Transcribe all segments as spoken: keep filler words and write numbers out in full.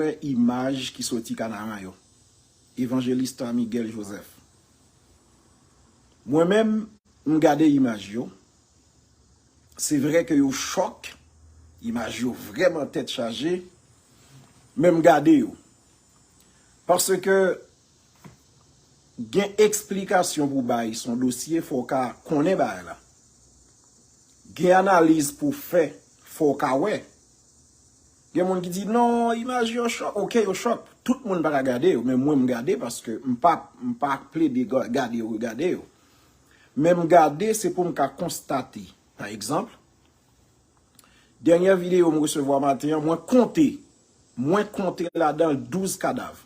wè imaj ki soti Kanaran yo. Evanjelis Miguel Joseph. Mwen menm, m gade imaj yo. Se vre ke yo chòk, imaj yo vrèman tèt chaje, men m gade yo. Paske gen eksplikasyon pou bay sou yon dosye, fò w ka konnen bagay la. Gen analiz pou fè, fò w ka wè. Gen moun ki di, "Non, imaj yo chòk." Oke, yo chòk. Tout moun pa ka gade yo, men mwen m gade paske m pa, m pa plede ga-, gade yo, regade yo. Men m gade, se pou m ka konstate. Pa egzanp, dènyè videyo m resevwa maten an, mwen konte, mwen konte ladan l douz kadav.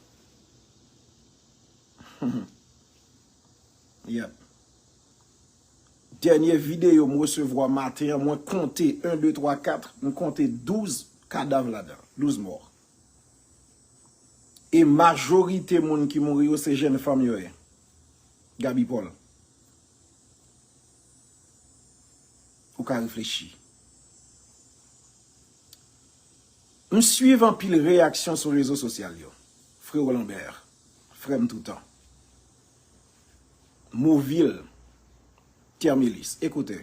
Yep. Dènyè videyo m resevwa maten an, mwen konte en, de, twa, kat, m konte douz kadav ladan, douz mò. E majorite moun ki mouri yo se jèn fanm yo ye. Gaby Paul. Ou ka reflechi. M swiv anpil reyaksyon sou rezo sosyal yo. Freo Lambert, frè m toutan. Movil, Termilis, ekoute.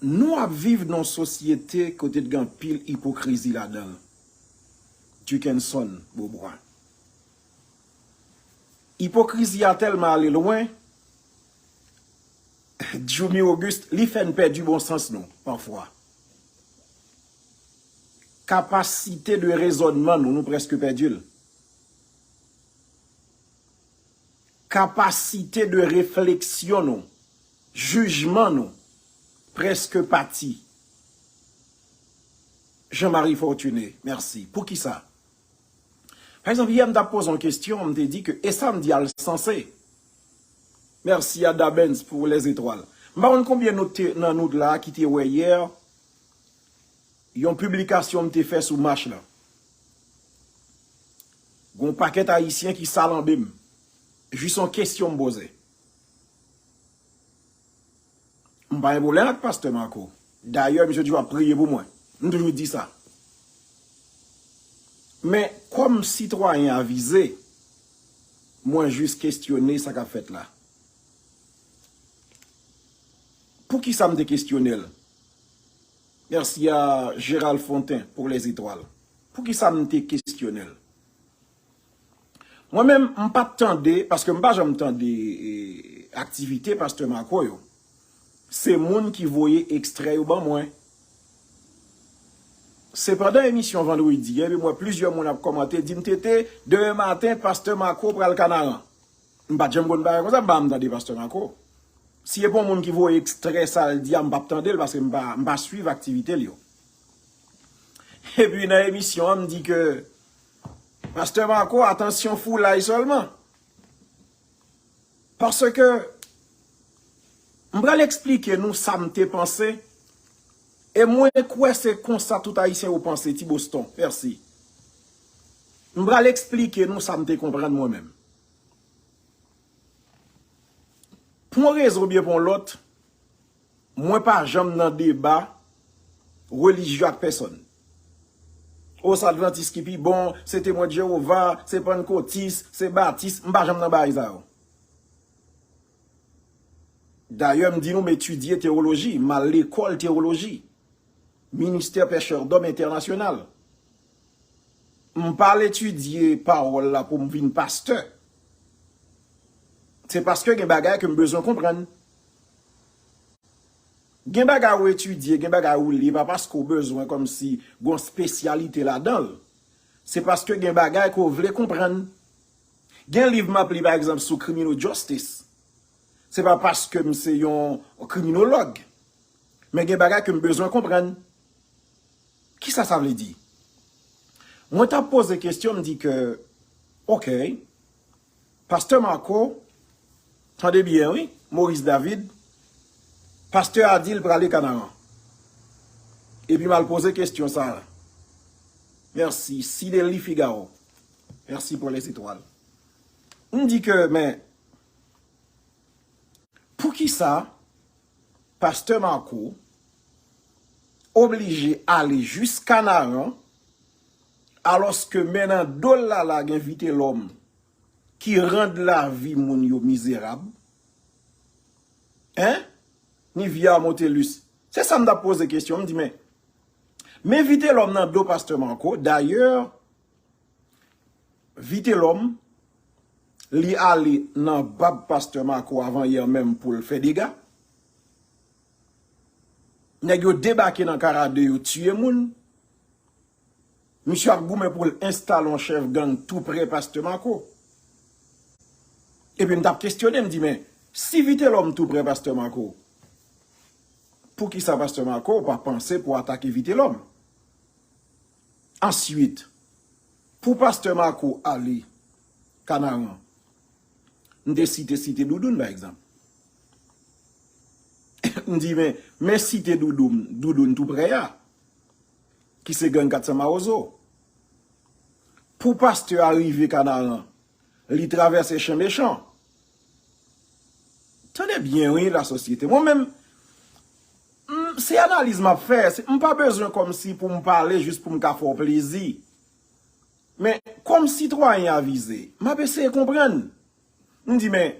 Nou ap viv nan yon sosyete kote t gen anpil ipokrizi ladan l. Dukenson Beaubois. Ipokrizi a tèlman ale lwen, Djoumi Auguste, li fè n pèdi bon sans nou, pafwa. Kapasite de rezònman nou, nou prèske pèdi l. Kapasite de refleksyon nou, jijman nou, prèske pati. Jean-Marie Fortuné, mèsi. Poukisa? Pa egzanp, yè m t ap poze yon kesyon, m te di ke, e sa m di a l sanse. Mèsi a Dabens pou lèzetwal. M pa konn konbyen nou te, nan nou la ki te wè yè, yon piblikasyon m te fè sou mach lan. Gon pakèt Ayisyen ki salanbe m. Jis yon kesyon m poze. M pa gen pwoblèm ak pastè Marco. Dayè, misye toujou ap priye pou mwen. M toujou di sa. Men, kòm sitwayen avize, mwen jis kestyone sa k ap fèt la. Poukisa m te kestyone l? Mèsi a Gérald Fontaine pou lèzetwal. Poukisa m te kestyone l? Mwen menm, m pa t tande, paske m pa janm tande, e, aktivite pastè Marco yo. Se moun ki voye ekstrè yo ban mwen. Se pandan emisyon vandredi, epi m wè plizyè moun ap kòmante, di m, "Tete, demen maten, pastè Marco pral Kanaran." M pa t janm konn bagay konsa, m pa janm tande pastè Marco. Si e pa yon moun ki voye ekstrè sa l di a, m p ap tande l, paske m pa, m pa swiv aktivite l yo. Epi nan emisyon an, m di ke, "Pastè Marco, atansyon, foulay sèlman." Paske m pral eksplike nou sa m te panse, e mwen kwè se konsa tout Ayisyen yo panse, Ti Boston, mèsi. M pral eksplike nou sa m te konprann mwen menm. Pou yon rezon oubyen pou yon lòt, mwen pa janm nan deba relijye ak pèsòn. O, se Advantis ki pi bon, se Temwen de Jewova, se Pannkotis, se Batis, m pa janm nan bagay sa yo. Dayè, m di nou, m etidye tewoloji, m al lekòl tewoloji. Ministère Pêcheurs d'Hommes International. M pa al etidye pawòl la pou m vin pastè. Se paske gen bagay ke m bezwen konprann. Gen bagay ou etidye, gen bagay ou li, pa paske ou bezwen kòmsi gon espesyalite ladan l. Se paske gen bagay ke w vle konprann. Gen liv m ap li, pa egzanp, sou criminal justice. Se pa paske m se yon kriminològ. Men gen bagay ke m bezwen konprann. Kisa sa vle di? Mwen t ap poze kesyon, m di ke, oke, pastè Marco, tande byen, wi, Maurice David, pastè a di l prale Kanaran. Epi m al poze kesyon sa a. Mèsi, Sideli Figaro. Mèsi pou lèzetwal. M di ke, men, poukisa pastè Marco oblije ale jis Kanaran Alòske men nan do l la la gen Vitelòm ki rann lavi moun yo mizerab. Hein? Nivia Montelus. Se sa m t ap poze kesyon. M di, men, men Vitelòm nan do pastè Marco. Dayè, Vitelòm, li ale nan bab pastè Marco avan yè menm pou l fè dega. Nèg yo debake nan Karade, yo tiye moun. Misye ap goumen pou l enstale yon chèf gang tou prè pastè Marco. Epi m t ap kesyone, m di, men, si Vitelòm tou prè pastè Marco, poukisa pastè Marco pa panse pou atake Vitelòm? Answit, pou pastè Marco ale Kanaran, m te site Site Doudoun, pa egzanp. M di, men, men Site Doudoun, Doudoun tou prè a, ki se gang kat san Mawozo. Pou pastè a rive Kanaran, li travèse Chen Mechan. Tande byen, wi, lasosyete. Mwen menm, m, se analiz m ap fè. Se, m pa bezwen kòmsi pou m pale jis pou m ka fè w plezi. Men, kòm sitwayen avize, m ap eseye konprann. M di, men,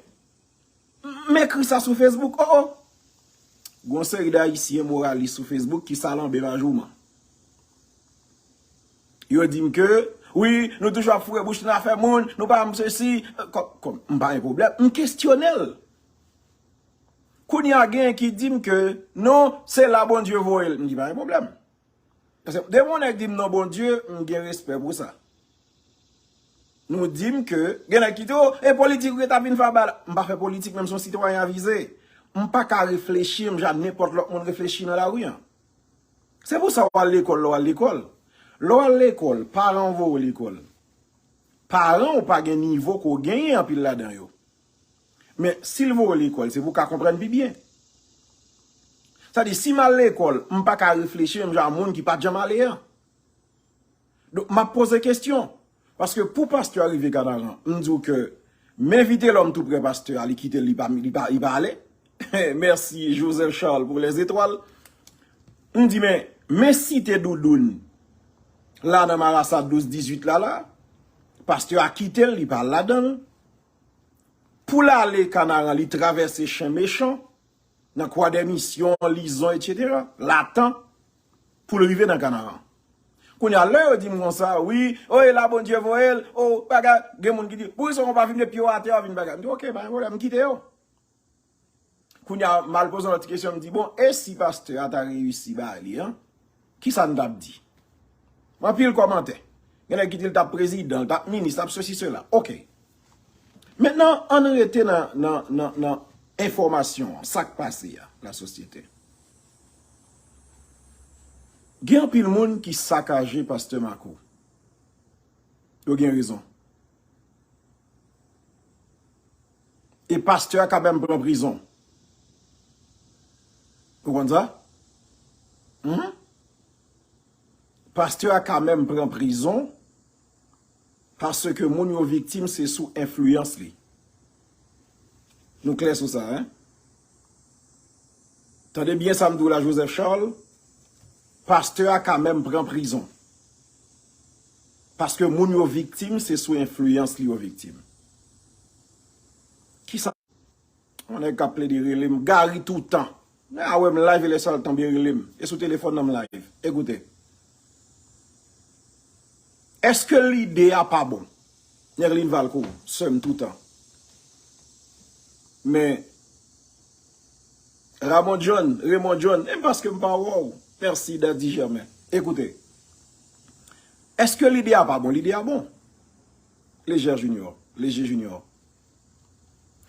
m ekri sa sou Facebook. Oh, oh! Gon seri d Ayisyen moralis sou Facebook ki salanbe pa jouman. Yo di m ke, wi, nou toujou ap foure bouch nan afè moun, nou pa m sesi. Kòm, kòm, m pa gen pwoblèm. M kesyone l. Kounye a, genyen ki di m ke, non, se la Bondye voye l. M di, pa gen pwoblèm. Paske depi yon nèg di m non Bondye, m gen respè pou sa. Nou di m ke, gen nèg ki di, oh, e politik ou t ap vin fè ba la. M pa fè politik, men m se yon sitwayen avize. M pa ka reflechi, m jan nenpòt lòt moun reflechi nan lari an. Se pou sa w al lekòl, lè w al lekòl. Lè w al lekòl, paran w voye w lekòl. Paran w pa gen nivo ke w genyen anpil ladan yo. Men, si l voye w lekòl, se pou w ka konprann pi byen. Sa di, si m al lekòl, m pa ka reflechi menm jan a moun ki pa t janm ale an. Donk, m ap poze kesyon. Paske pou pastè a rive Kanaran, m di w ke men Vitelòm tou prè pastè a, li kite l, li pa, li pa, li pa ale. Mèsi, Joseph Charles, pou les étoiles. M di, men, men Site Doudoun, la nan marasa douz dizuit la, la, pastè a kite l, li pa al ladan l. Pou l ale Kanaran, li travèse Chen Mechan, nan Kwa dè Misyon, Lizon, etsetera, Latan, pou l rive nan Kanaran. Kounye a, lè yo di m konsa, wi, o, e la Bondye voye l, o, bagay, gen moun ki di, poukisa w pa vin met pye w atè, w vin bagay. M di, oke, pa gen pwoblèm, m kite yo. Kounye a, m al poze yon lòt kesyon, m di, bon, e si pastè a ta reyisi bagay li an? Kisa n t ap di? Anpil kòmantè. Gen nèg ki di l t ap prezidan, l t ap minis, l t ap sesi, sela. Oke. Mentnan, ann rete nan, nan, nan, nan enfòmasyon an, sa k pase a, lasosyete. Gen anpil moun ki sakaje pastè Marco. Yo gen rezon. E pastè a ka menm pran prizon. Ou konn sa? Mhm. Pastè a ka menm pran prizon paske moun yo viktim se sou enfliyans li. Nou klè sou sa, en? Tande byen sa m di w la, Joseph Charles, pastè a ka menm pran prizon. Paske moun yo viktim, se sou enfliyans li yo viktim. Kisa? Yon nèg k ap plede rele m, Gary toutan. Nèg a wè m live, e lè sa l tonbe rele m. E sou telefòn nan m live. Ekoute. Èske lide a pa bon? Nerline Valcourt, sè m toutan. Men, Ramon John, Raymond John, e paske m pa wè w. Mèsi, Daddy Germain. Ekoute, èske lide a pa bon? Lide a bon. Leger Junior, Leger Junior.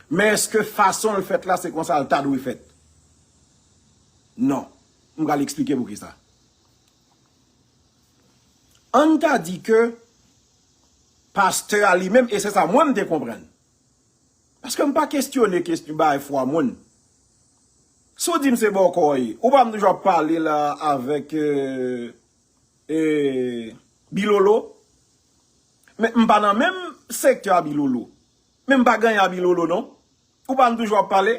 Men èske fason l fèt la, se konsa l ta dwe fèt? Non. M pral eksplike poukisa. Ann ta di ke pastè a li menm, e se sa mwen m te konprann. Paske m pa kesyone kesyon bay fwa moun. Si w di m se bòkò w ye, ou pa m toujou ap pale la avèk, euh, euh, Bilolo. Men m pa nan menm sektè a Bilolo. Men m pa ganyan a Bilolo, non. Ou pa m toujou ap pale,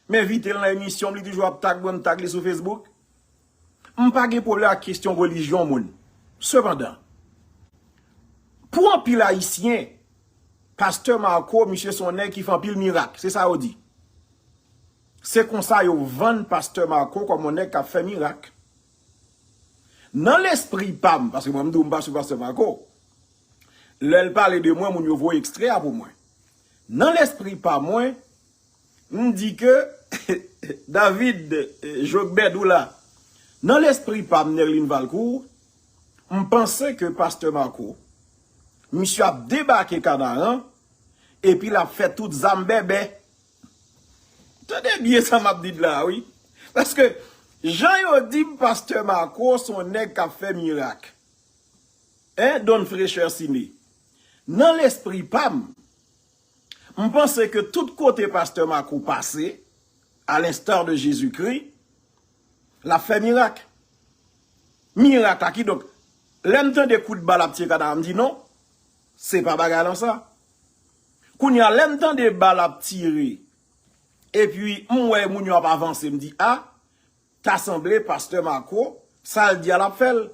m envite l nan emisyon m, li toujou ap tag mwen, m tag li sou Facebook. M pa gen pwoblèm ak kesyon relijyon moun. Sepandan, Pou anpil Ayisyen, Pastè Marco, misye se yon nèg ki fè anpil mirak. Se sa yo di. Se konsa yo vann Pastè Marco kòm yon nèg k ap fè mirak. Nan lespri pa m, paske mwen m di w m pa sou Pastè Marco, lè l pale de mwen, moun yo voye ekstrè a pou mwen. Nan lespri pa mwen, m di ke David, eh, Jogbèd ou la. Nan lespri pa m, Nerline Valcourt, m panse ke Pastè Marco, misye ap debake Kanaran, epi l ap fè tout zam bèbè. Tande byen sa m ap di la, wi. Paske, jan yo di m, Pastè Marco se yon nèg k ap fè mirak. Hein, Don Frechè Sine. Nan lespri pa m, m panse ke tout kote Pastè Marco pase, à l'instar de Jésus-Christ, l ap fè mirak. Mirak la, kidonk, lè m tande kout bal ap tire Kanaran, m di non, se pa bagay lan sa. Kounye a, lè m tande bal ap tire, epi m wè moun yo ap avanse, m di, a, ta sanble Pastè Marco, sa l di a l ap fè l.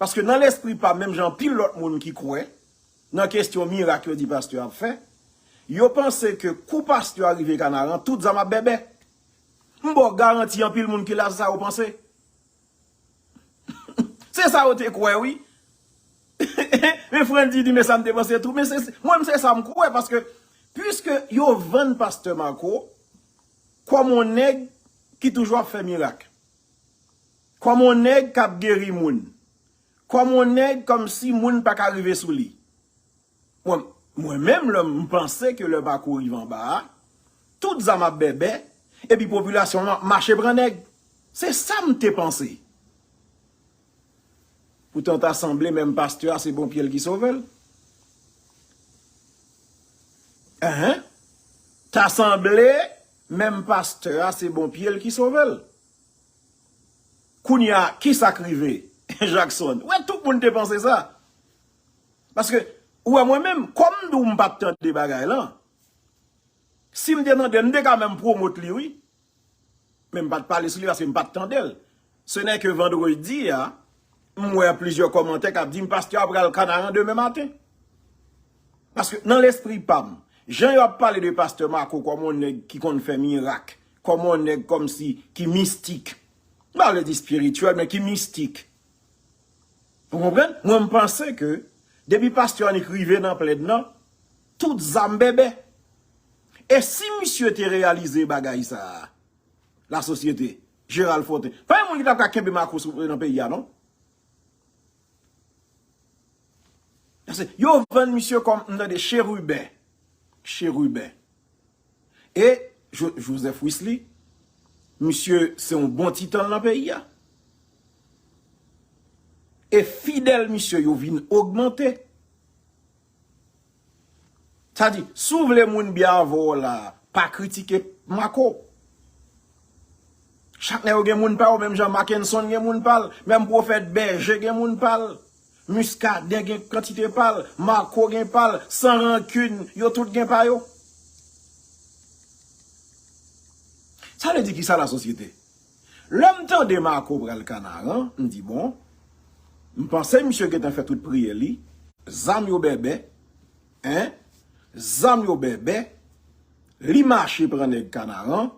Paske nan lespri pa m, menm jan anpil lòt moun ki kwè nan kesyon mirak yo di pastè ap fè, yo panse ke kou pastè a rive Kanaran, tout zam ap bèbè. M ba w garanti anpil moun ki la, se sa yo panse. Se sa yo te kwè, wi. Men Frandy di, men sa m te panse tou. Men se, mwen, se sa m kwè, paske, piske yo vann Pastè Marco kòm yon nèg ki toujou ap fè mirak, kòm yon nèg k ap geri moun, kòm yon nèg kòmsi moun pa ka rive sou li. Mwen, mwen menm, lè m panse ke lè Marco rive anba a, tout zam ap bèbè, epi popilasyon an ap mache pran nèg. Se sa m te panse. Poutan ta sanble menm pastè a se bon pye l ki sove l. Enhen. Ta sanble menm pastè a se bon pye l ki sove l. Kounye a, kisa k rive Jackson? Ou wè, tout moun te panse sa. Paske, ou wè, mwen menm, kòm m di w m pa t tande bagay lan, si m te tande l, m te ka menm pwomot li, wi. Men m pa t pale sou li paske m pa t tande l. Se nè ke vandredi a, m wè plizyè kòmantè k ap di m pastè a pral Kanaran demen maten. Paske nan lespri pa m, jan yo ap pale de pastè Marco kòm yon nèg ki konn fè mirak, kòm yon nèg kòmsi ki mistik. M pa vle di espirityèl, men ki mistik. Ou konprann? Mwen, m panse ke depi pastè Annik rive nan plèn nan, tout zam bèbè. E si misye te reyalize bagay sa a, lasosyete, Gérald Fortin, pa gen moun ki t ap ka kenbe Marco sou, nan peyi a, non? Paske yo vann misye kòm, m tande, cheriben. Cheriben. E Jo-, Joseph Wisly, misye se yon bon titan nan peyi a. E fidèl misye yo vin ogmante. Sa di, si w vle moun byen avè w la, pa kritike Marco. Chak nèg yo gen moun pa yo, menm jan Mackenson gen moun pa l, menm Pwofèt Bèje gen moun pa l, Muscadin gen kantite pa l, Marco gen pa l, Sans Rancune, yo tout gen pa yo. Sa vle di kisa, lasosyete? Lè m tande Marco pral Kanaran, m di, bon, m panse misye gentan fè tout priyè li, zam yo bèbè, en, zam yo bèbè, li mache pran nèg Kanaran,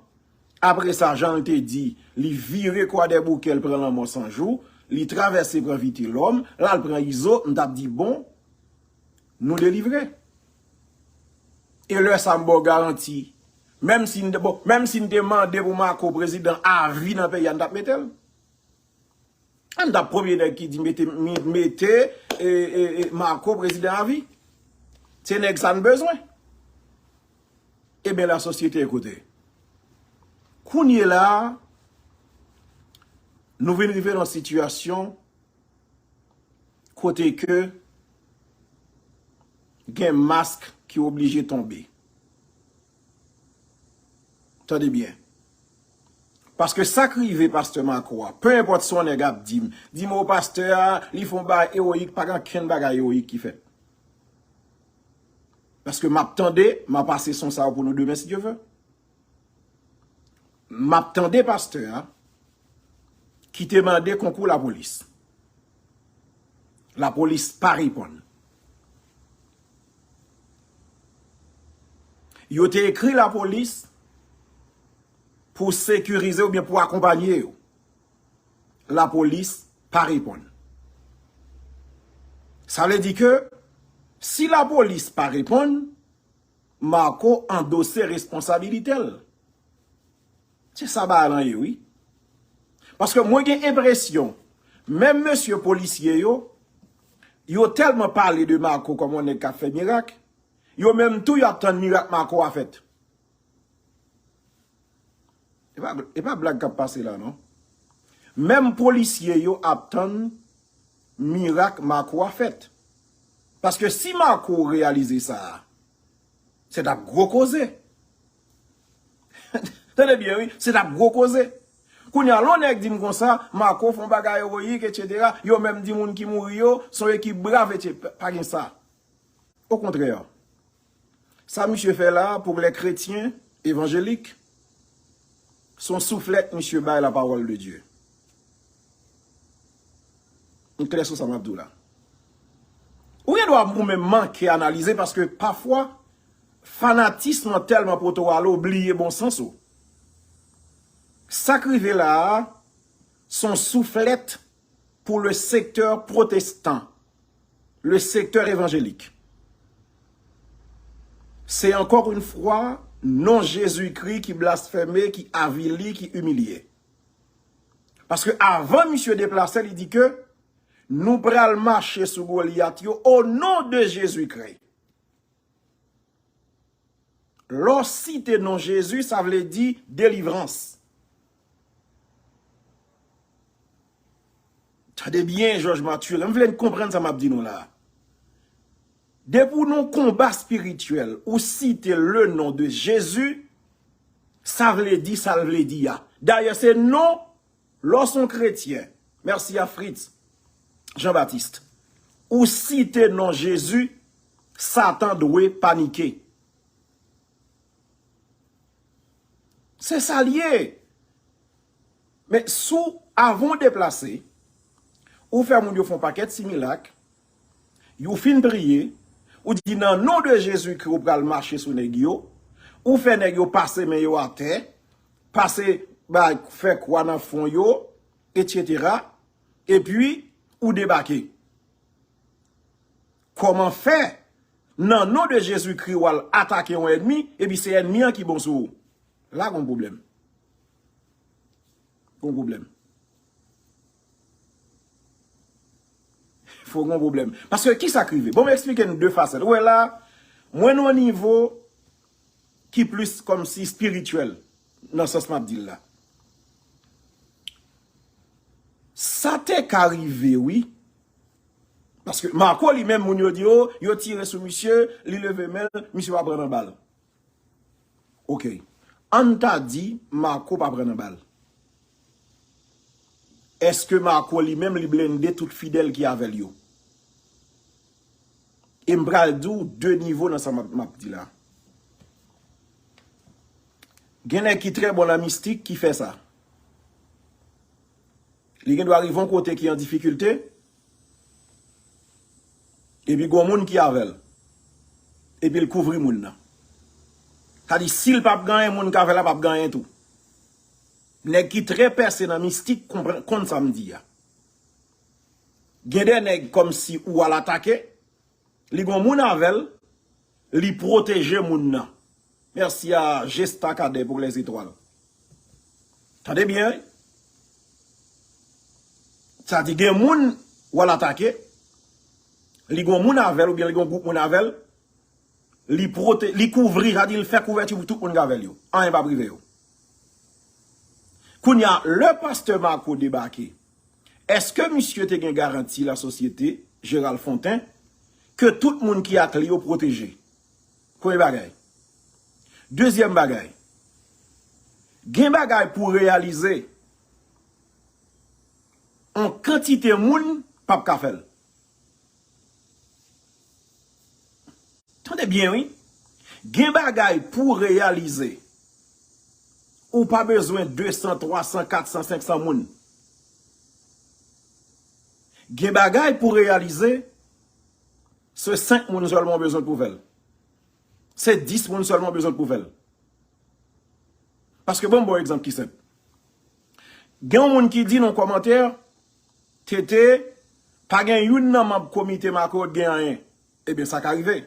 apre sa, jan l te di, li vire Kwadèboukè, l pran Lanmò San Jou, li travèse pran Vitelòm, l al pran Izo, m t ap di, bon, nou delivre. E lè sa m ba w garanti, menm si n te, bon, menm si n te mande pou Marco prezidan avi nan peyi a, n t ap mete l. N t ap premye nèg ki di mete, mi-, mete, e, e, e, Marco prezidan avi. Se nèg sa n bezwen. Ebyen, lasosyete, koute. Kounye la a, nou vin rive nan sitiyasyon kote ke gen mask ki oblije tonbe. Tande byen. Paske sa k rive pastè Marco a, pe enpòt sa yon nèg ap di m, di m, o, pastè a, li fè yon bagay ewoyik, pa gen okenn bagay ewoyik ki fèt. Paske m ap tande, m a pase son sa yo pou nou demen, si Dye vle. M ap tande pastè a ki te mande konkou lapolis. Lapolis pa reponn. Yo te ekri lapolis pou sekirize oubyen pou akonpaye yo. Lapolis pa reponn. Sa vle di ke si lapolis pa reponn, Marco andose responsabilite l. Se sa bagay lan ye, wi. Paske mwen gen enpresyon, menm mesye polisye yo, yo tèlman pale de Marco kòm yon nèg k ap fè mirak, yo menm tou y ap tann mirak Marco a fèt. E pa, e pa blag k ap pase la, non. Menm polisye yo ap tann mirak Marco a fèt. Paske si Marco reyalize sa a, se t ap gwo koze. Tande byen, wi, se t ap gwo koze. Kounye a, lè yon nèg di m konsa, Marco fè yon bagay ewoyik, etsetera, yo menm di moun ki mouri yo, se yon ekip brav, etsetera. Pa gen sa. Okontrè, sa misye fè la, pour les chrétiens évangéliques, se yon souflèt misye bay la parole de Dieu. M klè sou sa m ap di w la. Ou gen dwa ou menm manke analize paske pafwa fanatism lan tèlman pote w ale w bliye bon sans ou. Sa k rive la a, se yon souflèt pour le secteur protestant, le secteur évangélique. C'est encore une fois non Jezikri ki blasfeme, ki avili, ki imilye. Paske avan misye deplase, li di ke nou pral mache sou Golyat yo o non de Jezikri. Lè w site non Jezi, sa vle di delivrans. Tande byen, Jòj Mathurin, m vle n konprann sa m ap di nou la. Depi w nan yon konba espirityèl, ou site le non de Jezi, sa vle di sa l vle di a. Dayè, se non, lè w se yon kretyen, mèsi a Fritz Jean Baptiste, ou site non Jezi, Satan dwe panike. Se sa l ye. Men si w, avan w deplase, ou fè moun yo fè yon pakèt similak, ou fin priye, ou di nan non de Jezikri ou pral mache sou nèg yo, ou fè nèg yo pase men yo atè, pase bay, fè kwa nan fwon yo, etsetera, epi ou debake. Kòman fè, nan non de Jezikri, w al atake yon ènmi, epi se ènmi an ki bon sou ou? La gon pwoblèm. Gon pwoblèm. Fo gon pwoblèm. Paske ki sa k rive? Bon, m eksplike n de fasèt. Ou wè la, mwen nan yon nivo ki plis kòmsi espirityèl, nan sans m ap di l la. Sa te ka rive, wi. Paske Marco li menm, moun yo di, o, yo tire sou misye, li leve men l, misye pa pran nan bal. Oke. Ann ta di Marco pa pran nan bal. Èske Marco li menm li blende tout fidèl ki avè l yo? E m pral di w de nivo nan sa m ap, m ap di la. Gen nèg ki trè bon nan mistik ki fè sa. Li gen dwa rive yon kote ki an difikilte, epi gon moun ki avè l, epi l kouvri moun nan. Sa di, si l p ap gen anyen, moun k avè l la p ap gen anyen tou. Nèg ki trè pèse nan mistik konprann, konn sa m di a. Gen de nèg kòmsi ou al atake, li gon moun avè l, li pwoteje moun nan. Mèsi a Gesta Cadet pour les étoiles. Tande byen, wi. Sa di gen moun w al atake, li gon moun avè l oubyen li gon gwoup moun avè l, li pwote-, li kouvri, sa di l fè kouvèti pou tout moun k avè l yo. Anyen p ap rive yo. Kounye a, lè pastè Marco debake, èske misye te gen garanti lasosyete, Gérald Fontain, ke tout moun ki ak li yo pwoteje? Premye bagay. Dezyèm bagay, gen bagay pou w reyalize, yon kantite moun p ap ka fè l. Tande byen, wi. Gen bagay pou w reyalize. Ou pa bezwen de san, twa san, kat san, senk san moun. Gen bagay pou w reyalize, se senk moun sèlman w bezwen pou fè l. Se dis moun sèlman w bezwen pou fè l. Paske bon, m ba w egzanp ki senp. Gen yon moun ki di nan kòmantè, Tete, pa gen youn nan manb komite Mako yo t gen anyen. Ebyen, sa ka rive.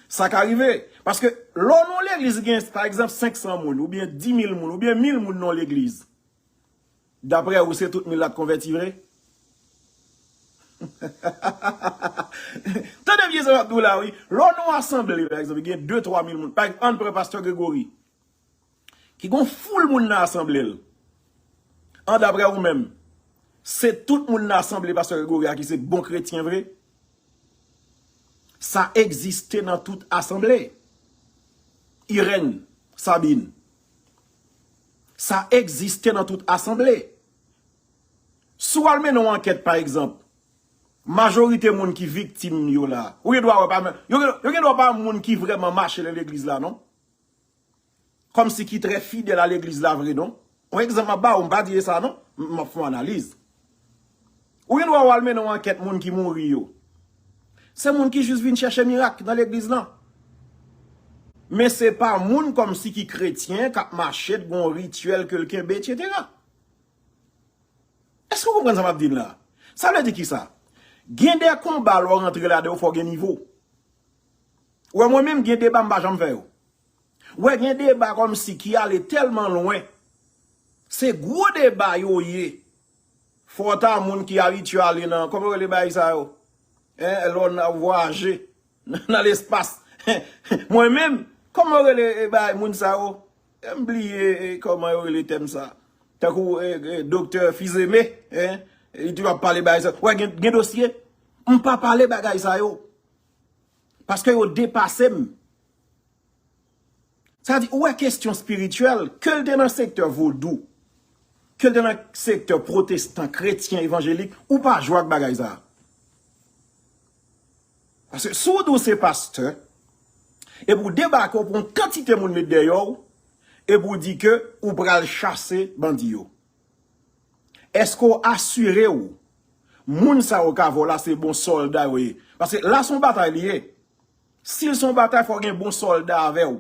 Sa ka rive. Paske lè w nan yon legliz gen, pa egzanp, senk san moun, oubyen di mil moun, oubyen mil moun nan yon legliz, daprè ou, se tout mil la t konvèti vre? Tande byen sa m ap di w la, wi. Lè w nan yon asanble, pa egzanp, gen de, twa mil moun. Pa egzanp, ann pran pastè Gregory, ki gon foul moun nan asanble l. An, daprè ou menm, se tout moun nan asanble pastè Gregory a ki se bon kretyen vre? Sa egziste nan tout asanble. Irène, Sabine. Sa egziste nan tout asanble. Si w al mennen yon ankèt, pa egzanp, majorite moun ki viktim yo la, ou gen dwa wè pa, yo gen, yo gen dwa pa moun ki vrèman mache nan legliz la, non. Kòmsi ki trè fidèl a legliz la vre, non. Yon egzanp m ap ba ou, m pa di e sa, non. M, m ap fè yon analiz. Ou gen dwa w al mennen yon ankèt moun ki mouri yo. Se moun ki jis vin chèche mirak nan legliz lan. Men se pa moun kòmsi ki kretyen k ap mache, t gon rityèl ke l kenbe, etsetera. Èske w konprann sa m ap di n la? Sa vle di kisa? Gen de konba lè w rantre ladan yo, fò w gen nivo. Wè, mwen menm, gen deba m pa janm fè yo. Wè, gen deba kòmsi ki ale tèlman lwen. Se gwo deba yo ye. Fò w ta moun ki abitye ale nan, kòman yo rele bagay sa yo? Hein, lè w nan vwayaje nan, nan lespas. Mwen menm, kòman yo rele, e, bagay moun sa yo? E, m bliye, e, kòman yo rele tèm sa. Tankou, e, e, doktè Fils-Aimé, hein, li toujou ap pale bagay sa. Wè, gen, gen dosye, m pa pale bagay sa yo. Paske yo depase m. Sa di, ou wè kesyon espirityèl, ke l te nan sektè vodou, ke l te nan sektè pwotestan, kretyen, evanjelik, ou pa jwe ak bagay sa. Paske si w di w se pastè, epi w debake, w pran yon kantite moun met dèyè w, epi w di ke ou pral chase bandi yo. Èske w asire w, moun sa yo ka vòlè a se bon sòlda yo ye? Paske la se yon batay li ye. Si l se yon batay, fò gen bon sòlda avè w.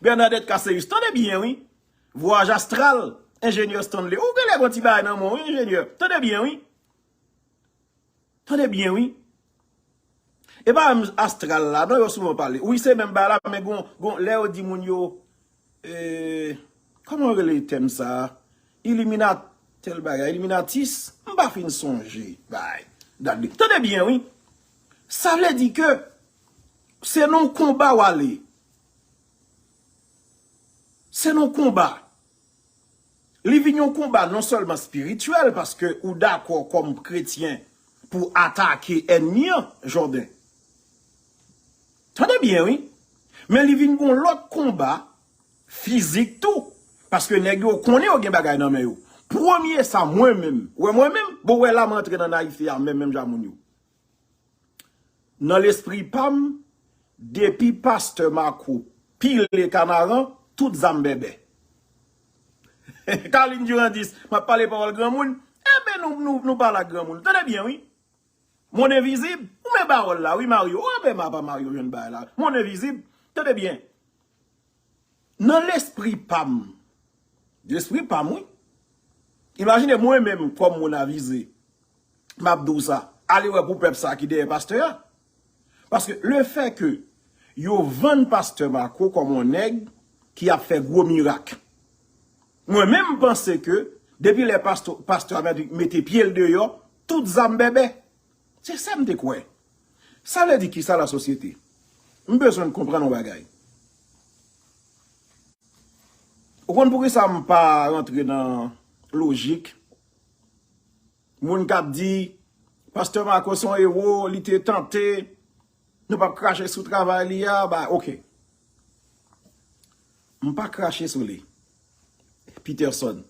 Bernadette Caceus, tande byen, wi. Vwayaj astral, enjenyè Stanley. Ou genlè pran ti bagay nan men w, wi, enjenyè. Tande byen, wi. Tande byen, wi. E pa menm astral la, non, yo souvan pale. Wi, se menm bagay la, men gon, gon, lè yo di moun yo, e, kòman yo rele tèm sa a? Iliminat, tèl bagay, iliminatis, m pa fin sonje, bay, dat li. Tande byen, wi. Sa vle di ke se nan yon konba w ale. Se nan yon konba. Li vin yon konba non sèlman espirityèl, paske ou dakò kòm kretyen pou atake ènmi an, Jordan. Tande byen, wi. Men li vin gon lòt konba fizik tou. Paske nèg yo konnen yo gen bagay nan men yo. Premye sa, mwen menm, wè mwen menm, bon, wè la m antre nan nayivte a, menm, menm jan moun yo. Nan lespri pa m, depi pastè Marco pile Kanaran, tout zam bèbè. Carline Durandis, m ap pale pawòl granmoun, enben nou, nou, nou pale ak granmoun. Tande byen, wi. Monn envizib, ou men pawòl la, wi, Mario. Ou enben m apa Mario jwenn bagay la. Monn envizib, tande byen. Nan lespri pa m, lespri pa m, wi. Imajine mwen menm kòm moun avize, m ap di w sa, ale wè pou pèp sa ki dèyè pastè a. Paske lefètke yo vann pastè Marco kòm yon nèg ki ap fè gwo mirak. Mwen menm, m panse ke depi lè pastè, pastè a mete, mete pye l deyò, tout zam bèbè. Se sa m te kwè. Sa vle di kisa, lasosyete? M bezwen n konprann yon bagay. Ou konn poukisa m pa rantre nan lojik moun k ap di, pastè Marco se yon ewo, li te tante, nou p ap krache sou travay li a, ba, oke. M pa krache sou li. Peterson,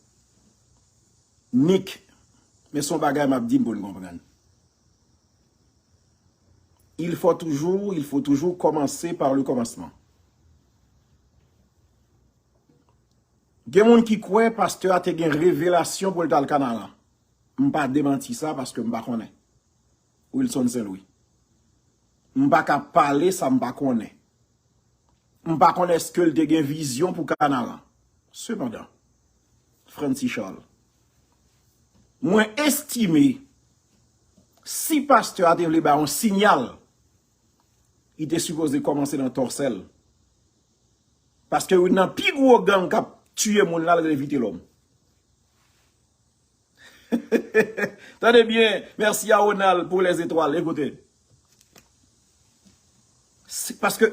Nick, men se yon bagay m ap di n pou n konprann. Il faut toujours, il faut toujours commencer par le commencement. Gen moun ki kwè pastè a te gen revelasyon pou l t al Kanaran. M pa demanti sa paske m pa konnen. Wilson Saint Louis. M pa ka pale sa m pa konnen. M pa konnen èske l te gen vizyon pou Kanaran. Sepandan, Francis Charles, mwen estime si pastè a te vle bay yon siyal, li te sipoze kòmanse nan Tòsèl. Paske youn nan pi gwo gang k ap tiye moun la, l rele Vitelòm. Tande byen, mèsi a Ronald pou lèzetwal. Ekoute, se paske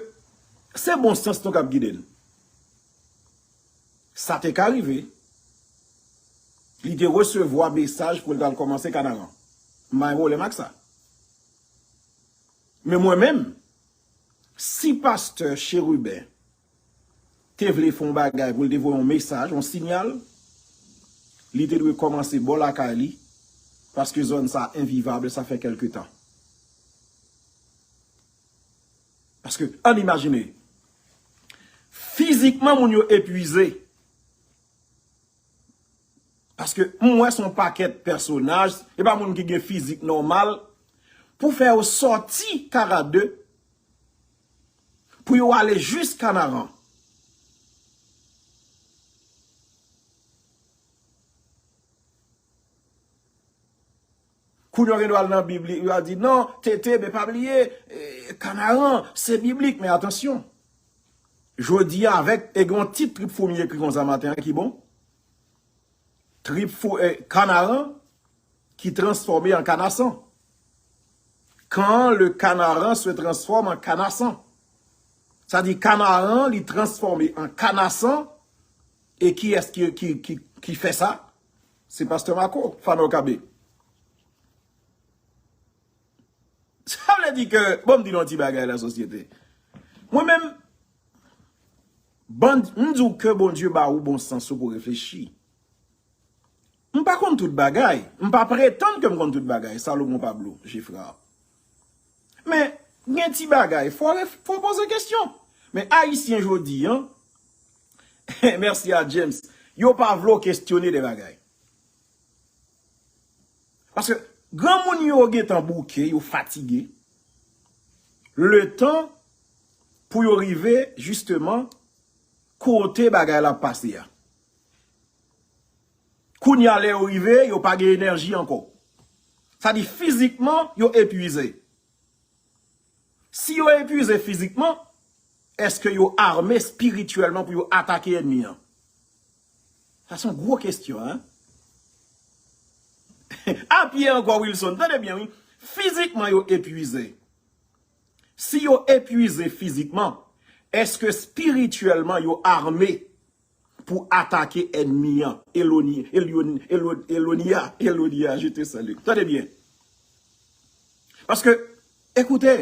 se bon sans nou k ap gide n. Sa te ka rive. Li te resevwa mesaj pou l t al kòmanse Kanaran. M pa gen pwoblèm ak sa. Men mwen menm, si pastè Chérubin te vle fè yon bagay, pou l te voye yon mesaj, yon siyal, li te dwe kòmanse bò lakay li, paske zòn sa envivab, sa fè kèlke tan. Paske, ann imajine, fizikman, moun yo epwize. Paske m wè se yon pakèt pèsonaj, e pa moun ki gen fizik nòmal, pou fè yo sòti Kara de, pou yo ale jis Kanaran. Kounye a, yo gen dwa al nan Bib, yo a di, "Non, T T, men pa bliye, eh, Kanaran, se biblik." Men atansyon, jodi a, avèk, e gen yon tit Trip Foumi ekri konsa maten an ki bon. Trip fou, eh, Kanaran ki transfòme an Kanasan. Quand le Kanaran se transforme en Kanasan. Sa di Kanaran li transfòme an Kanasan. E kiyès ki, ki, ki, ki fè sa? Se pastè Marco, Fano Kabe. Sa vle di ke, bon, m di nou yon ti bagay, lasosyete. Mwen menm, ban, m di w ke Bondye ba ou bon sans ou pou reflechi. M pa konn tout bagay. M pa pretann ke m konn tout bagay. Salomon Pablo Geffrard. Men, gen ti bagay, fò, fò poze kesyon. Men Ayisyen jodi an, mèsi a James, yo pa vle w kestyone de bagay. Paske granmoun yo gentan bouke, yo fatige. Letan pou yo rive, jisteman, kote bagay la ap pase a. Kounye a, lè yo rive, yo pa gen enèji ankò. Sa di fizikman, yo epwize. Si yo epwize fizikman, èske yo ame espirityèlman pou yo atake ènmi an? Sa se yon gwo kesyon, en. Apye ankò, Wilson, tande byen, wi. Fizikman, yo epwize. Si yo epwize fizikman, èske espirityèlman yo ame pou atake ènmi an? Eloni, Eloni, Elon-, Elonia, Elonia, je te salue. Tande byen. Paske, ekoute,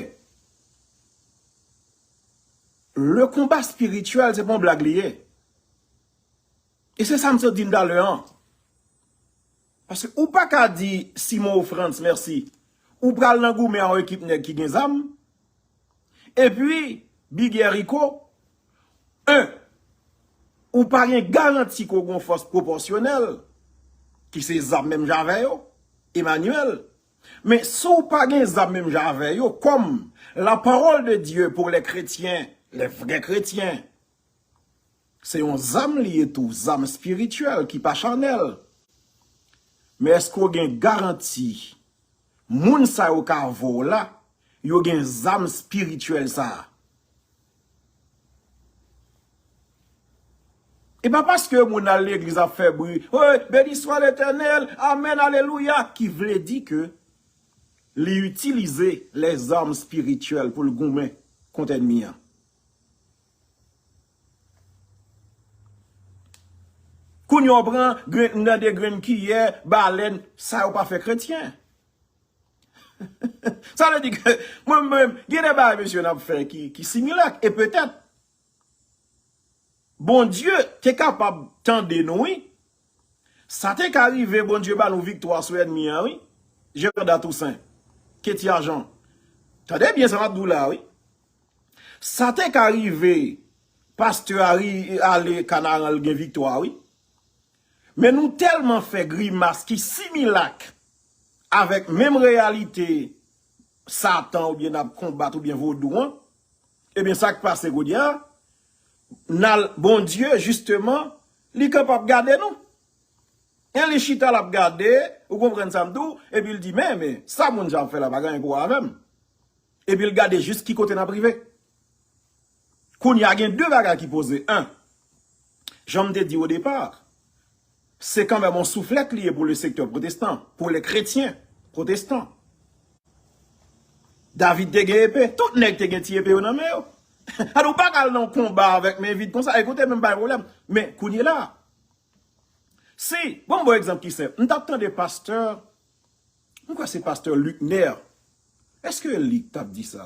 le konba espirityèl, se pa yon blag li ye. E se sa m sot di n talè an. Paske ou pa ka di Simon Ofrans mèsi. Ou pral nan goumen a yon ekip nèg ki gen zam. Epi, Bigè Rico, en, ou pa gen garanti ke w gen yon fòs pwopòsyonèl, ki se zam menm jan avè yo, Emmanuel. Men si w pa gen zam menm jan avè yo, comme la parole de Dieu pour les chrétiens, les vrais chrétiens, se yon zam li ye tou, zam espirityèl ki pa chanèl. Men èske w gen garanti moun sa yo ka avè w la, yo gen zam espirityèl sa a? E pa paske moun al legliz ap fè bri, "Oy, béni soit l'Éternel, amèn, alelouya," ki vle di ke li itilize lèzam espirityèl pou l goumen kont ènmi an. Kounye a w pran grenn, m tande grenn kiyè, balèn, sa yo pa fè kretyen. Sa vle di ke mwen menm, gen de bagay mesye n ap fè ki, ki similak. E petèt, Bondye te kapab tande nou, wi. Sa te ka rive Bondye ba nou viktwa sou ènmi an, wi. Gerda Toussaint, Ketia Jean. Tande byen sa m ap di w la, wi. Sa te ka rive pastè a ri-, ale Kanaran, l gen viktwa, wi. Men nou tèlman fè grimas ki similak avèk menm reyalite Satan oubyen n ap konbat oubyen vodou an, ebyen, sa k pase kounye a, n al, Bondye, jisteman, li kapab gade nou. E li chita, l ap gade, ou konprann sa m di w, epi l di, men, men, sa moun sa ap fè la pa gen anyen pou wè avè m. Epi l gade jis ki kote n ap rive. Kounye a gen de bagay ki poze. En, jan m te di o depa, se kanmenm yon souflèt li ye pou le sektè pwotestan, pou le kretyen pwotestan. David te gen epe, tout nèg te gen ti epe yo nan men yo. Alò, ou pa ka al nan yon konba avèk men vid konsa, ekoute, menm pa gen pwoblèm. Men, kounye la, si, bon, m ba w egzanp ki senp, m t ap tande pastè, m kwè se pastè Luckner. Èske li k t ap di sa?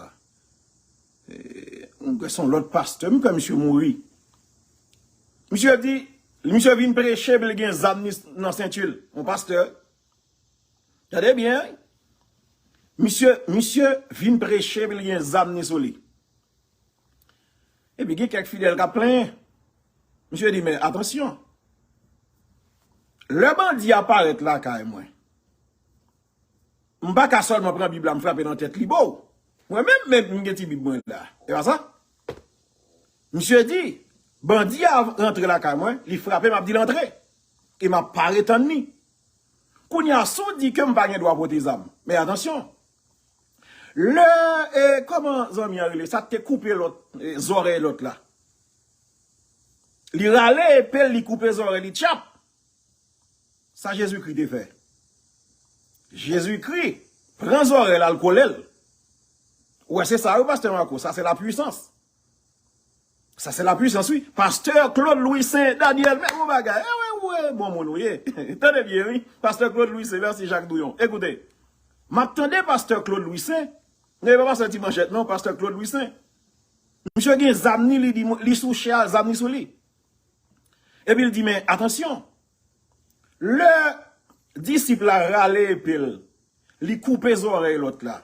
Eh, m kwè se yon lòt pastè, m kwè misye mouri. Misye di, misye vin preche, epi l gen zam ni nan senti l. Yon pastè. Tande byen, wi. Misye, misye vin preche, epi l gen zam ni sou li. Epi gen kèk fidèl k ap plenyen. Misye di, men atansyon. Lè bandi a parèt lakay mwen, m pa ka sèlman pran Bib la, m frape nan tèt li, bo! Mwen menm, menm, m gen ti Bib mwen la. E pa sa? Misye di, bandi a rantre lakay mwen, li frape m, ap di l antre. E m ap pare tann li. Kounye a, si w di ke m pa gen dwa pote zam, men atansyon. Lè, e, kòman zanmi an rele? Sa k te koupe lòt, e, zòrèy lòt la. Li rale epe l, li koupe zòrèy li, tchap! Sa Jezikri te fè? Jezikri pran zòrèy l, al kole l. Ou wè, se sa, wi, pastè Marco, sa se la puissance. Sa se la puissance, wi. Pastè Claude Louissaint Daniel, men yon bagay. E, wi, wi, bon moun ou ye. Tande byen, wi. Pastè Claude Louissaint, mèsi Jacques Douyon. Ekoute, m ap tande pastè Claude Louissaint. Men e pa pastè Ti Manchèt, non, pastè Claude Louissaint. Misye gen zam ni, li di, li sou chè a, zam ni sou li. Epi l di, men atansyon. Lè disip la rale epe l, li koupe zòrèy lòt la.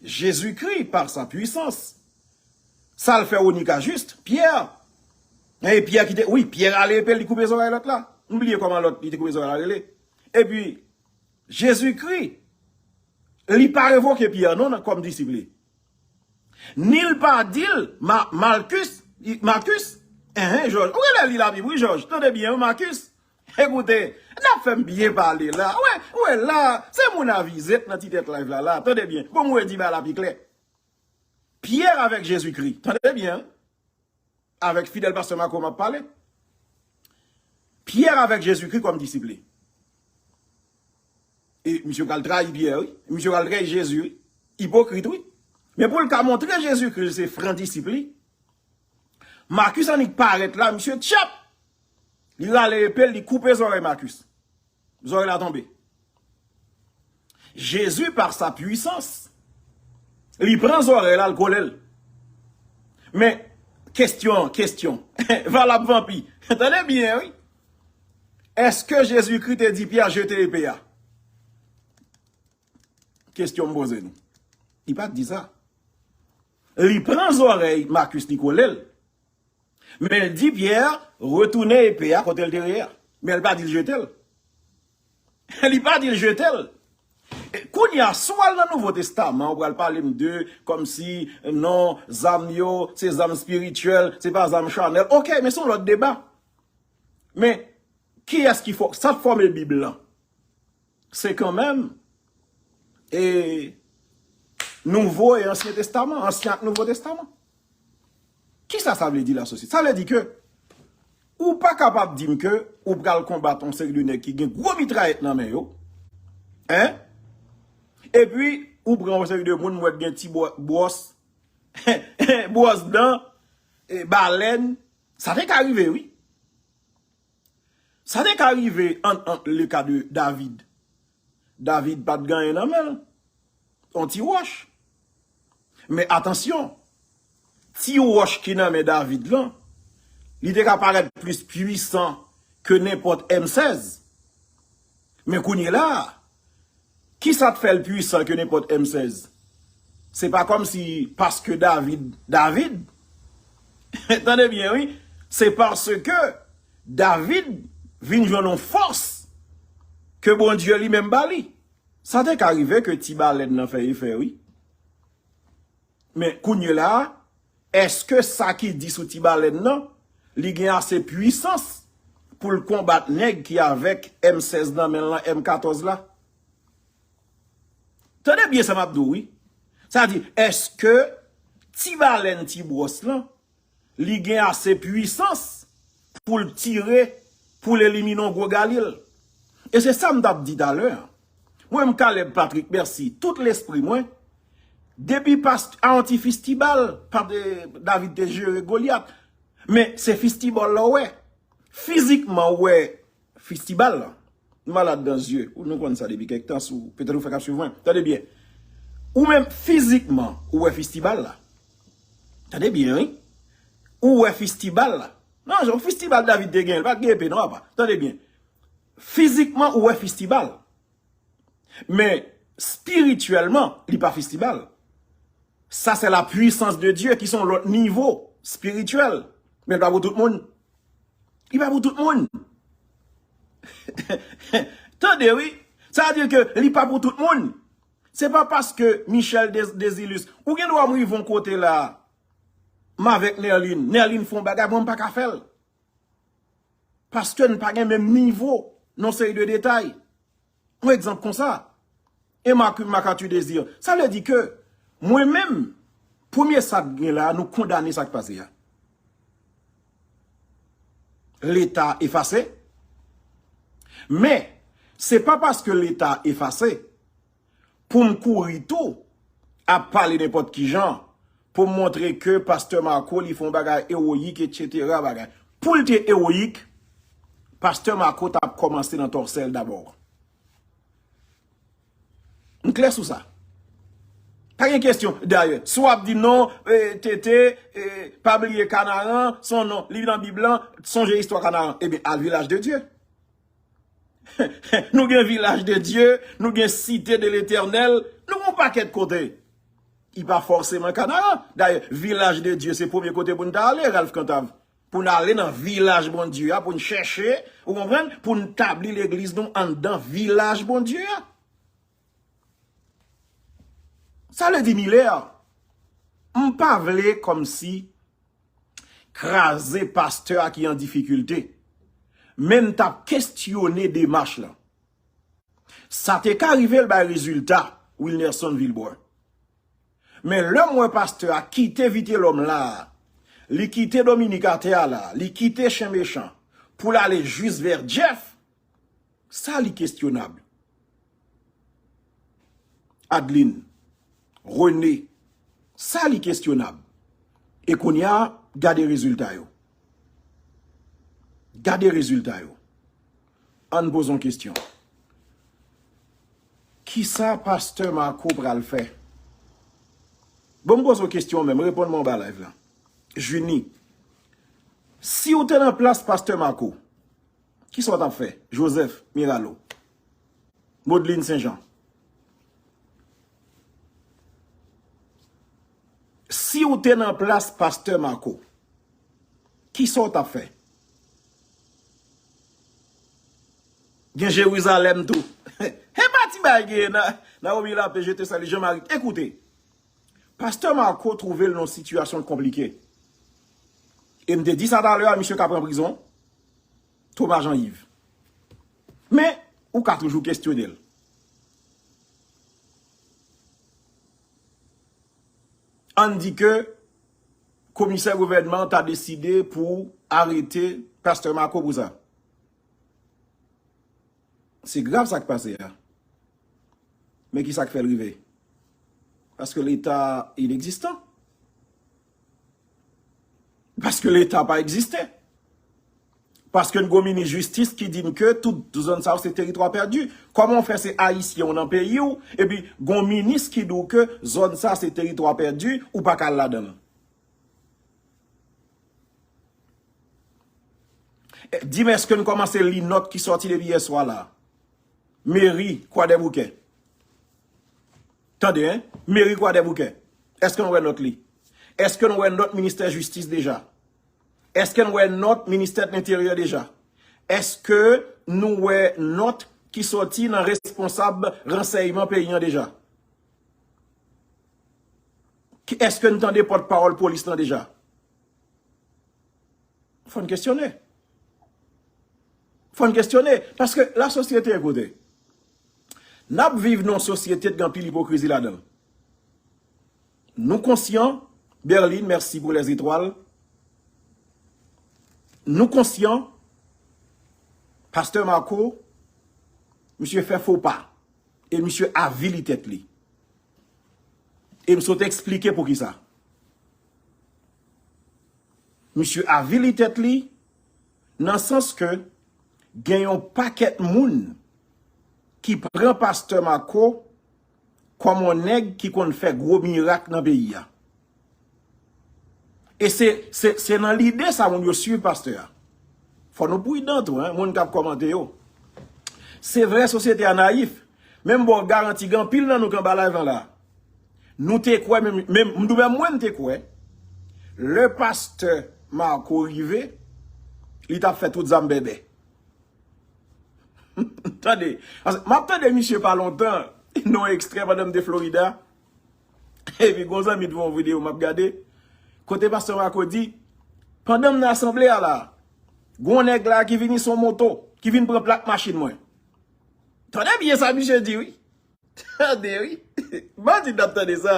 Jezikri, par sa puissance, sa l fè Onik a Jis, Pyè. E Pyè ki te, wi, Pyè rale epe l, li koupe zòrèy lòt la. M bliye kòman lòt, li te koupe zòrèy la rele. Epi, Jezikri, li pa revoke Pyè, non, nan, kòm disip li. Ni l pa di l, Ma-, Malkis, i-, Makis, enhen, Jòj. Ou genlè li Labib, wi, Jòj. Tande byen, wi, Makis. Ekoute, n ap fè m byen pale la. Wè, wè, la, se moun a vize nan ti tèt live la, la. Tande byen. Bon, mwen di bagay la pi klè. Pyè avèk Jezikri. Tande byen. Avèk fidèl pastè Marco m ap pale. Pyè avèk Jezikri kòm disip li. E misye pral trayi Pyè, wi. Misye pral trayi Jezi, wi. Ipokrit, wi. Men pou l ka montre Jezikri se fran disip li, Makis annik parèt la, misye tchap! Li rale epe l, li koupe zòrèy Makis. Zòrèy la tonbe. Jezi, par sa puissance, li pran zòrèy la, l kole l. Men, kestyon, kestyon. Valab vanpi. Tande byen, wi. Èske Jezikri te di Pyè jete epe a? Kestyon m poze nou. Li pa t di sa. Li pran zòrèy Makis, li kole l. Men l di Pyè retounen epe a kote l te ye a. Men l pa di l jete l. Li pa di l jete l. E kounye a, si w al nan Nouvo Testaman, ou pral pale m de, kòmsi, non, zam yo, se zam espirityèl, se pa zam chanèl. Oke, men se yon lòt deba. Men, kiyès ki fò-, sa k fòme Bib lan? Se kanmenm, e, Nouvo e Ansyen Testaman, Ansyen ak Nouvo Testaman. Kisa sa vle di la, sosyete? Sa vle di ke ou pa kapab di m ke ou pral konbat yon seri de nèg ki gen gwo mitrayèt nan men yo, en? Epi, ou pran yon seri de moun, m wè gen ti bwò-, bwòs, bwòs dan, e, balèn. Sa te ka rive, wi. Sa te ka rive an, an le ka de David. David pa t gen anyen nan men l. Yon ti wòch. Men atansyon, ti wòch ki nan men David lan, li te ka parèt plis pwisan ke nenpòt M sèz. Men kounye la a, kisa t fè l pwisan ke nenpòt M sèz? Se pa kòmsi paske David, David, tande byen, wi, se paske David vin jwenn yon fòs ke Bondye li menm ba li. Sa te ka rive ke ti balèn nan fè efè, wi. Men kounye la a, èske sa ki di sou Ti Balèn nan, li gen ase pwisans pou l konbat nèg ki avèk M sèz nan men l lan, M katòz la? Tande byen sa m ap di w, wi. Sa di, èske Ti Balèn Ti Bwòs lan, li gen ase pwisans pou l tire, pou l elimine yon gwo Galil? E se sa m t ap di talè a. Mwen, m Caleb Patrick Mercier, tout lespri mwen, depi past-, a yon ti fistibal, pa-, eh, David te jere Golyat. Men se fistibal la w wè. Fizikman, ou wè fistibal la. Malad dan zye. Ou, nou konn sa depi kèk tan, si w, petèt ou fèk ap swiv mwen. Tande byen. Ou menm, fizikman, ou wè fistibal la. Tande byen, wi. Ou wè fistibal la. Non, jan fistibal David te gen, li pa t gen epe, non, apa. Tande byen. Fizikman, ou wè fistibal. Men, espirityèlman, li pa fistibal. Sa, se la puissance de Dieu, ki se yon lòt nivo espirityèl. Men, li pa pou tout moun. Li pa pou tout moun. Tande, wi. Sa vle di ke li pa pou tout moun. Se pa paske Michel Des-, Desilus, ou gen dwa m rive yon kote la, m avèk Nerline. Nerline fè yon bagay, mwen, m pa ka fè l. Paske n pa gen menm nivo nan seri de detay. Yon egzanp konsa. E Marc, Marc Arthur Désir. Sa vle di ke mwen menm, premye sa k gen la, nou kondane sa k pase a. Leta efase. Men, se pa paske Leta efase pou m kouri tou ap pale nenpòt ki jan, pou m montre ke pastè Marco li fè yon bagay ewoyik, etsetera, bagay. Pou l te ewoyik, pastè Marco t ap kòmanse nan tòsè l dabò. M klè sou sa. Pa gen kesyon. Dayè, si w ap di non, eh, Tete, eh, pa bliye Kanaran, se yon non, li nan Bib lan, sonje istwa Kanaran. Ebyen, al Vilaj de Dye. Nou gen Vilaj de Dye, nou gen Site de Letènèl, nou gen yon pakèt kote. Li pa fòseman Kanaran. Dayè, Vilaj de Dye, se premye kote pou n ta ale, Ralph Cantave. Pou n ale nan vilaj Bondye a, pou n chèche, ou konprann, pou n tabli legliz nou anndan vilaj Bondye a. Sa vle di, Milè, m pa vle kòmsi kraze pastè a ki an difikilte, men m t ap kestyone demach lan. Sa te ka rive l bay rezilta, Wilnerson Vilbrun. Men lè m wè pastè a kite Vitelòm la, li kite Dominik atè a la, li kite Chen Mechan pou l ale jis vè Jeff, sa li kestyonab. Adeline, René, sa li kestyonab. E kounye a, gade rezilta yo. Gade rezilta yo. Ann poze yon kesyon. Kisa pastè Marco pral fè? Bon, m poze w kesyon menm, reponn mwen anba live la. Junie, si w te nan plas pastè Marco, kisa w t ap fè? Joseph Miralo, Modeline Saint Jean. Si w te nan plas pastè Marco, kisa w t ap fè? Gen Jerizalèm tou. E pa ti bagay genyen nan, nan Omi Lape, je te salue, Jean Marie. Ekoute, pastè Marco twouve l nan yon sitiyasyon konplike. E m te di sa talè a, misye ka pran prizon. Thomas Jean Yves. Men, ou ka toujou kestyone l. Ann di ke komisè gouvènman ta deside pou arete pastè Marco pou sa. Se grav sa k pase a. Men ki sa k fè l rive? Paske Leta inegzistan. Paske Leta pa egziste. Paske n gon minis jistis ki di n ke tout zòn sa yo se teritwa pèdi. Kòman w fè se Ayisyen w nan peyi w, epi gon minis ki di w ke zòn sa se teritwa pèdi, ou pa ka al ladan l? E, di m, èske n kòmanse li nòt ki sòti depi yèswa la? Meri Kwadèboukè. Tande, en? Meri Kwadèboukè. Èske n wè nòt li? Èske n wè nòt ministè jistis deja? Èske n wè nòt ministè lenteryè deja? Èske nou wè nòt ki sòti nan responsab ransèyman peyi an deja? Ki, èske n tande pòtpawòl polis lan deja? Fò n kesyone. Fò n kesyone. Paske lasosyete, ekoute, n ap viv nan yon sosyete ki gen anpil ipokrizi ladan l. Nou konsyan, Berlin, mèsi pou lèzetwal. Nou konsyan, Pastè Marco, misye fè fo pa. E misye avili tèt li. E m sot eksplike poukisa. Misye avili tèt li nan sans ke gen yon pakèt moun ki pran Pastè Marco kòm yon nèg ki konn fè gwo mirak nan peyi a. E se, se, se nan lide sa moun yo swiv pastè a. Fò nou pridan tou, hein, moun k ap kòmante yo. Se vre, sosyete a nayif. Men m ba w garanti, gen anpil nan nou k anba live lan la. Nou te kwè, men, men, m di w, men mwen, m te kwè, lè pastè Marco rive, li t ap fè tout zam bèbè. Tande, m ap tande misye pa lontan, nan yon ekstrè pandan m te Florida. Epi gon zanmi t voye yon videyo m ap gade. Kote pastè Marco di, pandan m nan asanble a la, gon nèg la ki vini sou moto, ki vin pran plak machin mwen. Tande byen sa misye di wi. Tande wi. Bandi t ap tande sa.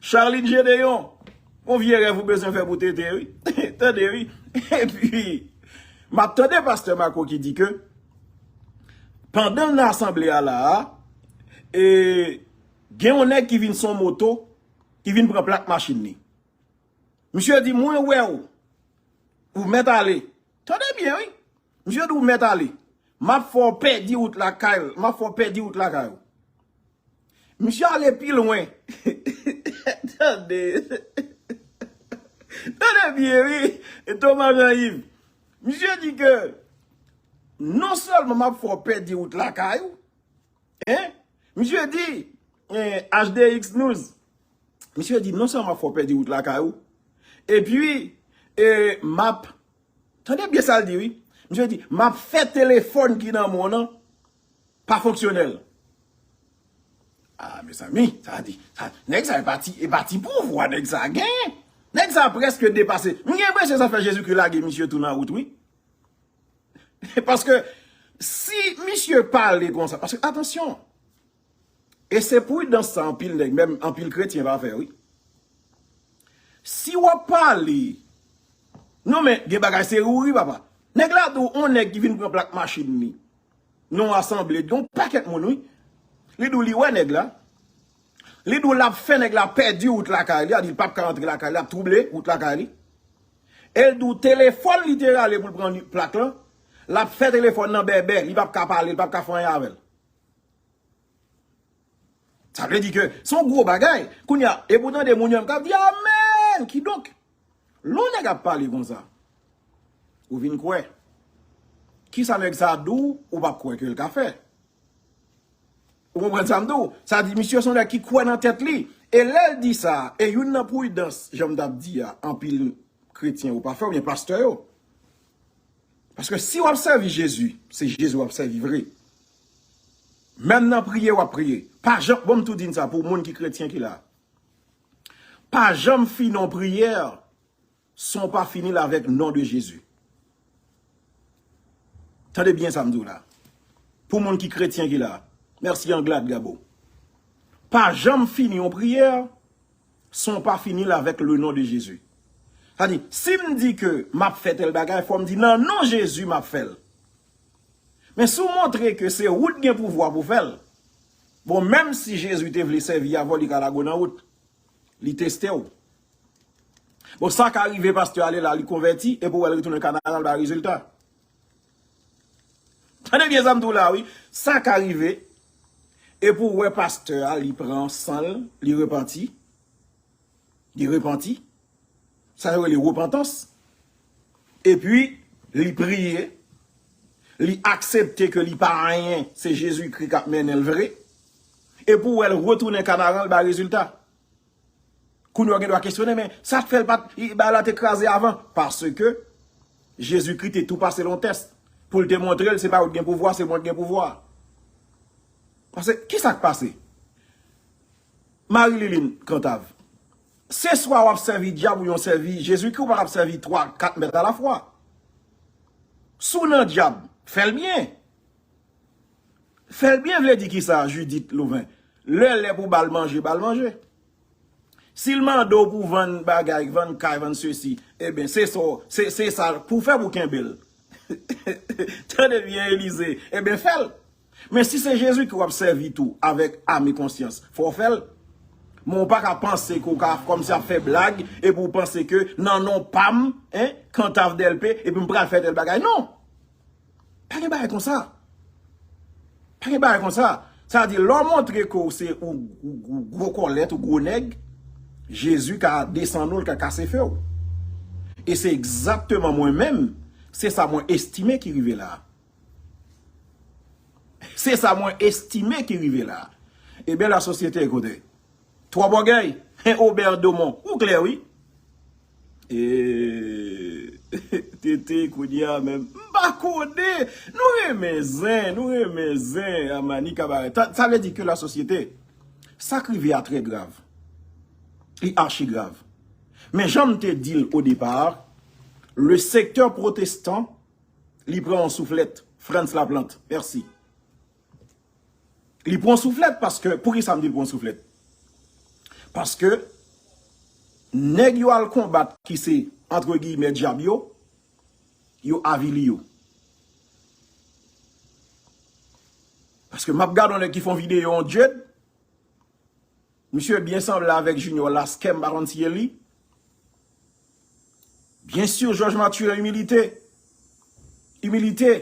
Charline Gedeon, yon vye rèv ou bezwen fè pou tete wi. Tande wi. Epi, m ap tande pastè Marco ki di ke pandan l nan asanble a la a, e, gen yon nèg ki vin sou moto, ki vin pran plak machin li. Misye di, mwen wè w, ou mèt ale. Tande byen wi. Misye di, ou mèt ale. M ap fè w pèdi wout lakay, m ap fè w pèdi wout lakay ou. Misye ale pi lwen. Tande. Tande byen wi. E Thomas Jean Yves. Misye di ke non sèlman m ap fè w pèdi wout lakay ou, hein? Misye di, eh, H D X News, misye di non sèlman m ap fè w pèdi wout lakay ou, epi, eh, m ap, tande byen sa l di wi. Misye di, m ap fè telefòn ki nan men w nan pa fonksyonèl. Ah, mezanmi, sa di, sa, nèg sa e pa ti, e pa ti pouvwa nèg sa genyen. Nèg sa prèske depase. M gen enpresyon sa fè Jezikri lage misye tou nan wout wi. Paske si misye pale konsa, paske atansyon, e se pridans sa anpil nèg, menm anpil kretyen pa fè wi. Si w ap pale, non men gen bagay se ri wi papa. Nèg la di w on nèg ki vin pran plak machin li nan yon asanble, gen yon pakèt moun wi. Li di w li wè nèg la. Li di w l ap fè nèg la pèdi wout lakay li, a di l p ap ka antre lakay li, l ap twouble wout lakay li. E l di w telefòn li te rale pou l pran li, plak lan, l ap fè telefòn nan bèbè, li p ap ka pale, li p ap ka fè anyen avè l. Sa vle di ke se yon gwo bagay. Kounye a, epi w tande moun yo menm k ap di, amèn! Kidonk, lè yon nèg ap pale konsa, ou vin kwè. Kisa nèg sa di w, ou p ap kwè ke l ka fè. Ou konprann sa m di w? Sa di, misye se yon nèg ki kwè nan tèt li. E lè l di sa, e youn nan pridans, jan m t ap di a, anpil kretyen yo pa fè, oubyen pastè yo. Paske si w ap sèvi Jezi, se Jezi w ap sèvi vre. Menm nan priye w ap priye. Pa janm, bon, m tou di n sa pou moun ki kretyen ki la. Pa janm fini yon priyè san w pa fini l avèk non de Jezi. Tande byen sa m di w la. Pou moun ki kretyen ki la, mèsi Anglad Gabo. Pa janm fini yon priyè san w pa fini l avèk le non de Jezi. Sa di, si m di ke m ap fè tèl bagay, fò m di nan non Jezi m ap fè l. Men si w montre ke se ou t gen pouvwa pou fè l, bon, menm si Jezi te vle sèvi avè w, li ka lage w nan wout. Li teste w. Bon, sa ka rive pastè ale la, li konvèti, epi w wè l retounen Kanaran, l bay rezilta. Tande byen sa m di w la, wi. Sa ka rive, epi w wè pastè a, li pran san l, li repanti. Li repanti. Sa yo rele repantans. Epi, li priye. Li aksepte ke li pa anyen, se Jezikri k ap mennen l vre. Epi w wè l retounen Kanaran, l bay rezilta. Kounye a w gen dwa kesyone, men sa k fè l pa t, bagay la te kraze avan? Paske Jezikri te tou pase l yon tès pou l te montre l se pa ou t gen pouvwa, se mwen k gen pouvwa. Paske, kisa k pase? Marie Liline Cantave, se swa w ap sèvi dyab ou yon sèvi Jezikri, ou pa ka ap sèvi twa, kat mèt alafwa. Si w nan dyab, fè l byen. Fè l byen vle di kisa, Judith Louvain? Lè lè pou ba l manje, ba l manje. Si l mande w pou vann bagay, vann kay, vann sesi, ebyen, se sa, se, se sa pou fè pou kenbe l. Tande byen, Elize. Ebyen, fè l. Men si se Jezikri w ap sèvi tou avèk ame konsyans, fò w fè l. Men w pa ka panse ke w ka kòmsi ap fè blag epi w panse ke nan non pa m, en, Cantave Delpé, epi m pral fè tèl bagay. Non! Pa gen bagay konsa. Pa gen bagay konsa. Sa vle di, lè w montre ke w se ou, ou, ou gwo kòlèt, ou gwo nèg, Jezi ka desann ou, l ka kase fè w. E se egzakteman mwen menm, se sa mwen estime ki rive la. Se sa mwen estime ki rive la. Ebyen, lasosyete, kote? Twòp ògèy, Obè Domon, ou klè, wi. E, Tete, kounye a menm, m pa konnen. Nou renmen zen, nou renmen zen, Amani Kabarè. Sa, sa vle di ke lasosyete, sa k rive a trè grav. Li achi grav. Men jan m te di l o depa, le sektè pwotestan, li pran yon souflèt. Frantz Laplante, mèsi. Li pran souflèt paske, poukisa m di l pran souflèt? Paske nèg yo al konbat ki se, antre giyimè, dyab yo, yo avili yo. Paske m ap gade yon nèg ki fè yon videyo, yon djed, misye byen sanble avèk Junior Laskè, m pa konn si e li. Byen si, Jòj Mathurin, imilite. Imilite.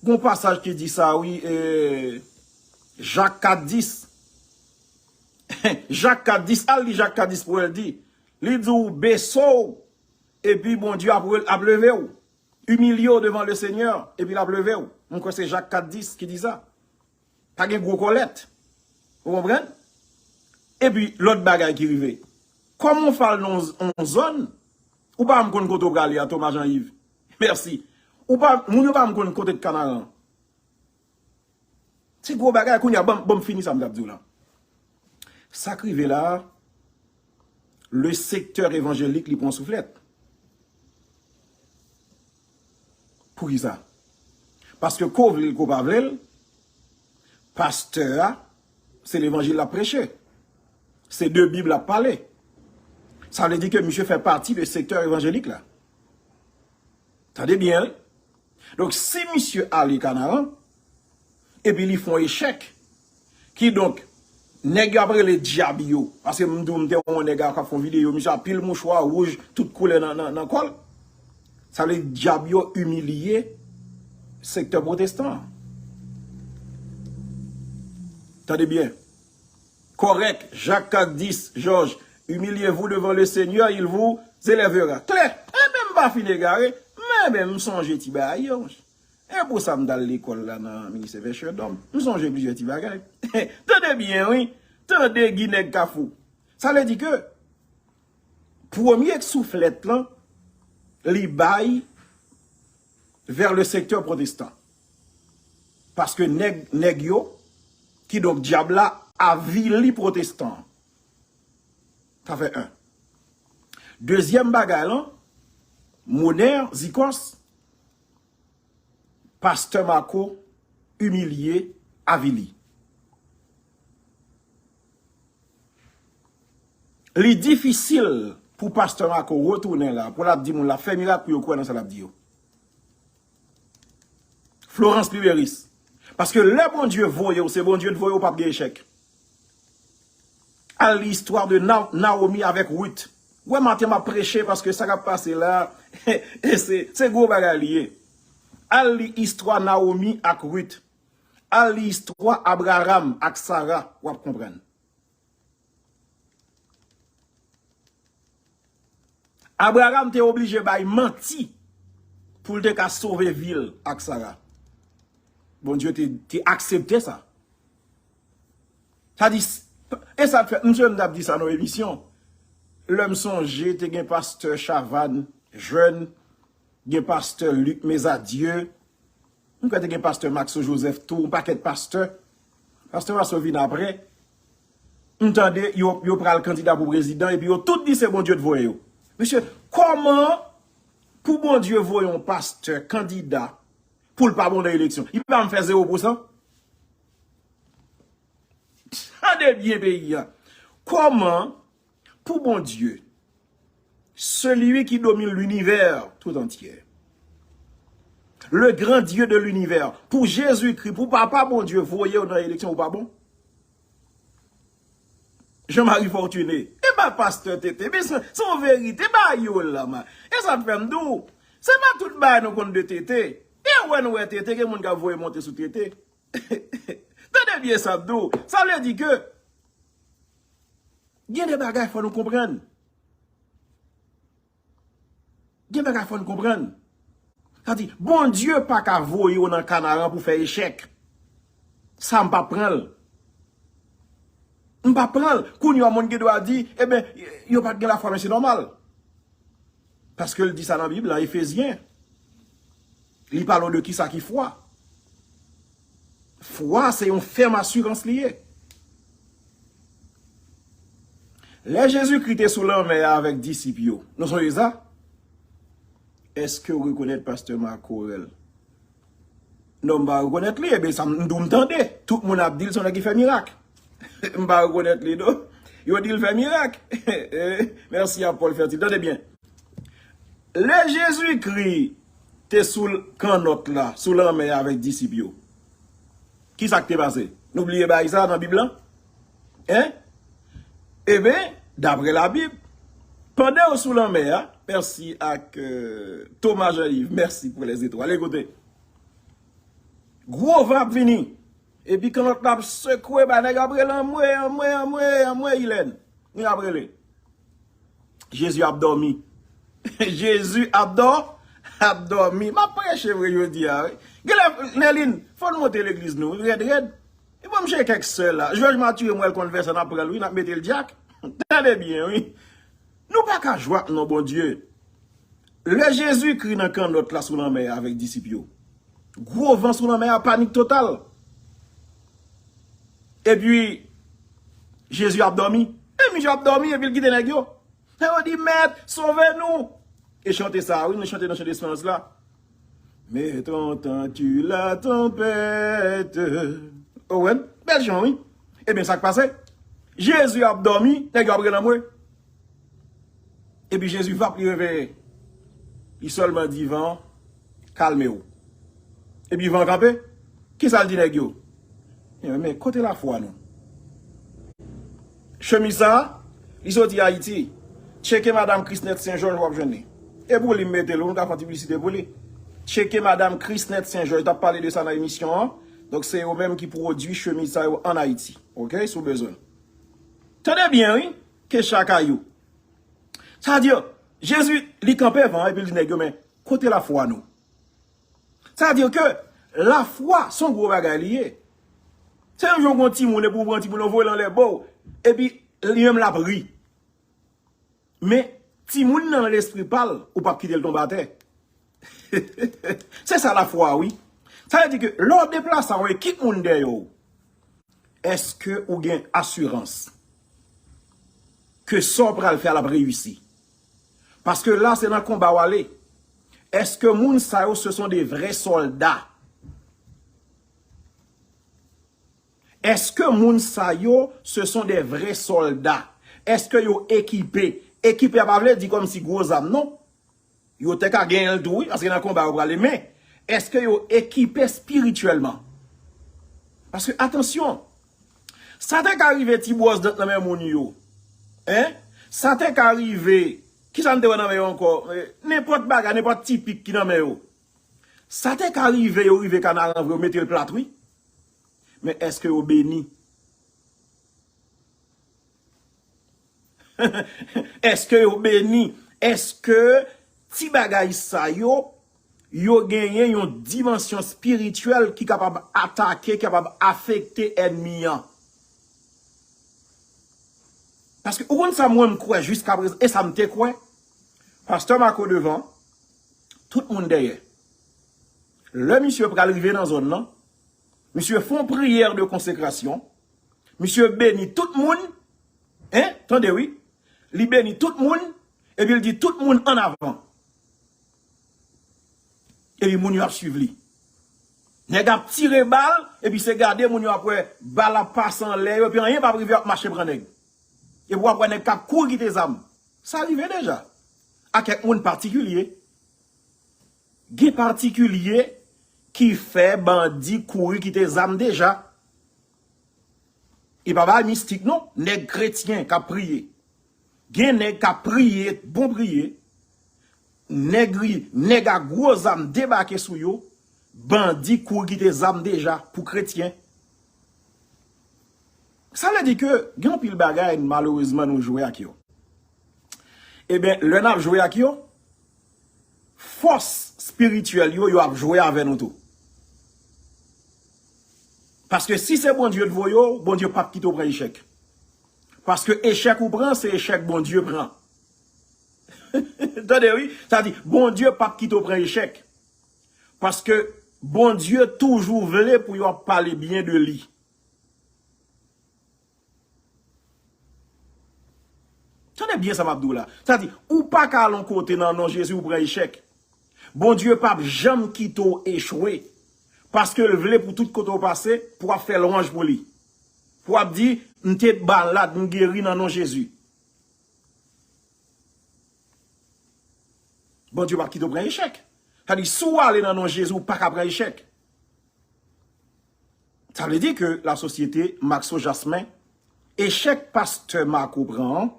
Gon pasaj ki di sa, wi, e, Jak kat dis. Jak kat dis, al li Jak kat dis pou wè l di. Li di w bese w, epi Bondye ap, ap leve w. Imilye w devan le Senyè, epi l ap leve w. Mwen kwè se Jak kat dis ki di sa. Pa gen gwo kòlèt. Ou konprann? Epi, lòt bagay ki rive. Kòm ou fal nan yon zòn, ou pa menm konn kote w prale a, Thomas Jean Yves. Mèsi. Ou pa, moun yo pa menm konn kote Kanaran. Se gwo bagay, kounye a, ban m, ban m fini sa m t ap di w la. Sa k rive la a, le sektè evanjelik, li pran souflèt. Poukisa? Paske ko vle l, ko pa vle l, pastè a, se levanjil l ap preche. Se de Bib l ap pale. Sa vle di ke misye fè pati de sektè evanjelik la. Tande byen, wi. Donk, si misye ale Kanaran, epi li fè yon echèk, kidonk, nèg yo ap rele dyab yo, paske m di w, m te wè yon nèg k ap fè yon videyo, misye ap pile mouchwa wouj, tout koulè nan, nan, nan kò l. Sa vle di dyab yo imilye sektè pwotestan an. Tande byen. Kòrèk, Jak kat dis, Jòj, humiliez-vous devant le Seigneur, il vous élèvera. Klè, enben m pa fin egare, men, men m sonje ti bagay yo. E pou sa m t al lekòl la nan Ministè Pêcheurs d'Hommes. M sonje plizyè ti bagay. Tande byen, wi. Tande, Guy nèg Kafou. Sa vle di ke premye souflèt lan, li bay vers le secteur protestant. Paske nèg, nèg yo, kidonk dyab la, avili pwotestan. Sa fè en. Dezyèm bagay lan, Monè, Zikòs, pastè Marco imilye, avili. Li difisil pou pastè Marco retounen la, pou l ap di moun l ap fè mirak pou yo kwè nan sa l ap di yo. Florence Liberis. Paske lè Bondye voye w, se Bondye t voye w, p ap gen echèk. Al li istwa de Na-, Naomi avèk Ruth. Wè, maten m ap preche paske sa k ap pase la, e se, se gwo bagay li ye. Al li istwa Naomi ak Ruth. Al li istwa Abraram ak Sara, w ap konprann. Abraram te oblije bay manti pou l te ka sove vi l ak Sara. Bondye te, te aksepte sa. Sa di, e sa k fè, m sonje m t ap di sa nan emisyon. Lè m sonje, te gen pastè Chavannes, jèn, gen pastè Luc Mesadieu, m kwè te gen pastè Maxo Joseph tou, yon pakèt pastè. Pastè Maxo vin apre. m tande yo, yo pral kandida pou prezidan, epi yo tout di se Bondye t voye yo. Mesye, kòman pou Bondye voye yon pastè kandida pou l pa bon nan eleksyon? Li pa m fè zewo pou san? Tande byen peyi a. Kòman pou Bondye, celui qui domine l'univers tout entier, le grand Dieu de l'univers, pou Jezikri, pou Papa Bondye voye w nan eleksyon, ou pa bon? Jean-Marie Fortuné, e pa pastè T T, men se se yon verite, ba yo la, man. E sa k fè m di w, se pa tout bagay nou konn de T T. E wè nou wè T T, gen moun k ap voye monte sou T T. Tande byen sa m di w. Sa vle di ke gen de bagay fò nou konprann. Gen bagay fò n konprann. Sa di, Bondye pa ka voye w nan Kanaran pou fè echèk. Sa m p ap pran l. M p ap pran l. Kounye a, moun gen dwa di, ebyen, yo pa t gen lafwa, men se nòmal. Paske l di sa nan Bib la, Efezyen. Li pale w de kisa ki fwa. Fwa se yon fèm asirans li ye. Lè Jezikri te sou lanmè a avèk disip yo, nou sonje sa? Èske w rekonèt pastè Marc Aurèle? Non, m pa rekonèt li. Ebyen, sa m di w m tande. Tout moun ap di l se yon nèg ki fè mirak. M pa rekonèt li, non. Yo di l fè mirak. Mèsi a Paul Fertil. Tande byen. Lè Jezikri te sou l-, kannòt la, sou lanmè a avèk disip yo, kisa k te pase? Nou bliye bagay sa nan Bib lan? Hein? Eben, daprè Labib, pandan yo sou lanmè a, mèsi ak, euh, Thomas Jean-Yves, mèsi pou les étoiles. Ekoute, gwo van ap vini. Epi kannòt la ap sekwe, ba nèg ap rele anmwe, anmwe, anmwe, anmwe, Ilèn. Nèg ap rele. Jezi ap dòmi. Jezi ap dò-, ap dòmi. M ap preche vre jodi a, wi. Genlè, Nèlin, fò n monte legliz nou, wi, rèd, rèd. E ban m chèche kèk sè la. Jòj Mathieu, m wè l konn vèsè, n ap pran l, wi, n ap mete l dyak. Tande byen, wi. Nou pa ka jwe ak non Bondye. Lè Jezikri nan kannòt la sou lanmè a avèk disip yo, gwo van sou lanmè a, panik total. Epi, Jezi ap dòmi. E misye ap dòmi, epi l kite nèg yo. E yo di, Mèt, sove nou! E chante sa, wi, nou chante nan chan desperans la. Mèt, entends-tu la tempête? Owen, bèl chan, wi. Ebyen, sa k pase? Jezi ap dòmi, nèg yo ap rele anmwe. Epi Jezi vap li reveye. Li sèlman di van an, kalme w. Epi van an kanpe. Kisa l di nèg yo? Men, men kote lafwa nou? Chemiz sa a, li soti Ayiti. Tcheke madanm Chrisnette Saint Georges, w ap jwenn li. E pou li m mete l, nou ka fè yon ti piblisite pou li. Tcheke madanm Chrisnette Saint Georges, t ap pale de sa nan emisyon an. Donk se yo menm ki pwodui chemiz sa yo ann Ayiti. Oke, si w bezwen. Tande byen, wi, Kesha Kayou. Sa di, Jezi, li kanpe van an, epi l di nèg yo, men kote lafwa nou? Sa di ke lafwa se yon gwo bagay li ye. Se yon jan w gen yon timoun, epi w pran timoun nan, w voye l anlè bò w, epi li menm l ap ri. Men, timoun nan, nan lespri pa l, ou p ap kite l tonbe atè. Se sa lafwa, wi. Sa vle di ke lè w deplase a, w gen ekip moun dèyè w. Èske ou gen asirans ke sa w pral fè a l ap reyisi? Paske la, se nan konba w ale. Èske moun sa yo, ce sont des vrais soldats? Èske moun sa yo, ce sont des vrais soldats? Èske yo ekipe? Ekipe a pa vle di kòmsi gwo zam, non. Yo te ka genyen l tou, wi, paske nan konba yo prale, men èske yo ekipe espirityèlman? Paske, atansyon, sa te ka rive ti bwòs dent nan men moun yo. Hein? Sa te ka rive, kisa n te wè nan men yo ankò? Eh, nenpòt bagay, nenpòt ti pik ki nan men yo. Sa te ka rive, yo rive Kanaran vre, yo mete l plat, wi. Men èske yo beni? Èske yo beni? Èske ti bagay sa yo, yo genyen yon dimansyon espirityèl ki kapab atake, ki kapab afekte ènmi an? Paske ou konn sa mwen m kwè jiskaprezan, e sa m te kwè, Pastè Marco devan, tout moun dèyè. Lè misye pral rive nan zòn nan, misye fè yon priyè de konsekrasyon, misye beni tout moun, Tande wi. Li beni tout moun, epi l di tout moun ann avan. Epi moun yo ap swiv li. Nèg ap tire bal, epi se gade moun yo ap wè bal ap pase anlè yo, epi anyen p ap rive, ap mache pran nèg. Epi w ap wè nèg k ap kouri kite zam. Sa rive deja. A kèk moun patikilye. Gen patikilye ki fè bandi kouri kite zam deja. E pa bagay mistik non, nèg kretyen k ap priye. Gen nèg k ap priye, bon priye. Nèg ri, nèg a gwo zam debake sou yo, bandi kouri kite zam deja pou kretyen. Sa vle di ke gen anpil bagay malerezman nou jwe ak yo. Ebyen, lè n ap jwe ak yo, fòs espirityèl yo, yo ap jwe avè nou tou. Paske si se Bondye t voye w, Bondye p ap kite w pran echèk. Paske echèk ou pran, se echèk Bondye pran. Tande wi, sa di, Bondye p ap kite w pran echèk. Paske Bondye toujou vle pou yo ap pale byen de li. Tande byen sa m ap di w la. Sa di, ou pa ka al yon kote nan non Jezi ou pran echèk. Bondye p ap janm kite w echwe. Paske l vle pou tout kote w pase, pou w ap fè lwanj pou li. Pou w ap di, m te malad, m geri nan non Jezi. Bondye p ap kite w pran echèk. Sa di, si w ale nan non Jezi, ou pa ka pran echèk. Sa vle di ke lasosyete Maxo Jasmin, echèk pastè Marco pran an,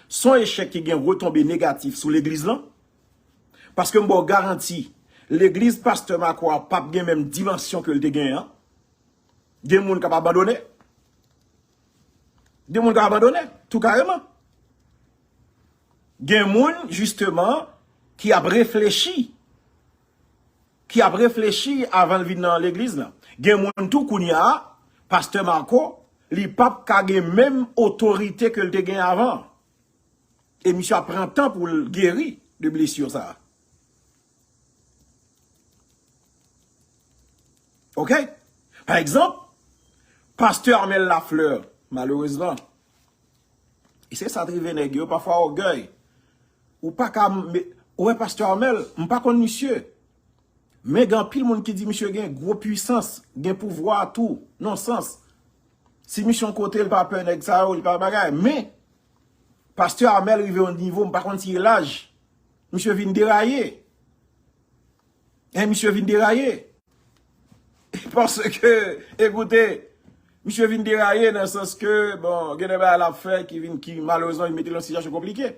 se yon echèk ki gen retonbe negatif sou legliz lan. Paske m ba w garanti, legliz pastè Marco a p ap gen menm dimansyon ke l te genyen an. Gen moun k ap abandone. Gen moun k ap abandone, tou kareman. Gen moun, jisteman, ki ap reflechi. Ki ap reflechi avan l vin nan legliz lan. Gen moun tou kounye a, pastè Marco, li p ap ka gen menm otorite ke l te gen avan. E misye ap pran tan pou l geri de blesi sa a. Oke? Pa egzanp, pastè Armel Lafleur, malerezman, e se sa t rive nèg yo, pafwa ògèy. Ou pa ka, m- ou wè pastè Armel, m pa konn misye. Men gen anpil moun ki di misye gen gwo pwisans, gen pouvwa tou, nan sans. Si misye yon kote, li pa pè nèg sa yo, li pa bagay. Men, pastè Armel rive yon nivo, m pa konn si e laj. Misye vin deraye. Hein, misye vin deraye. Paske, ekoute, misye vin deraye nan sans ke, bon, gen de bagay l ap fè ki vin, ki malerezman vin mete l nan sitiyasyon konplike.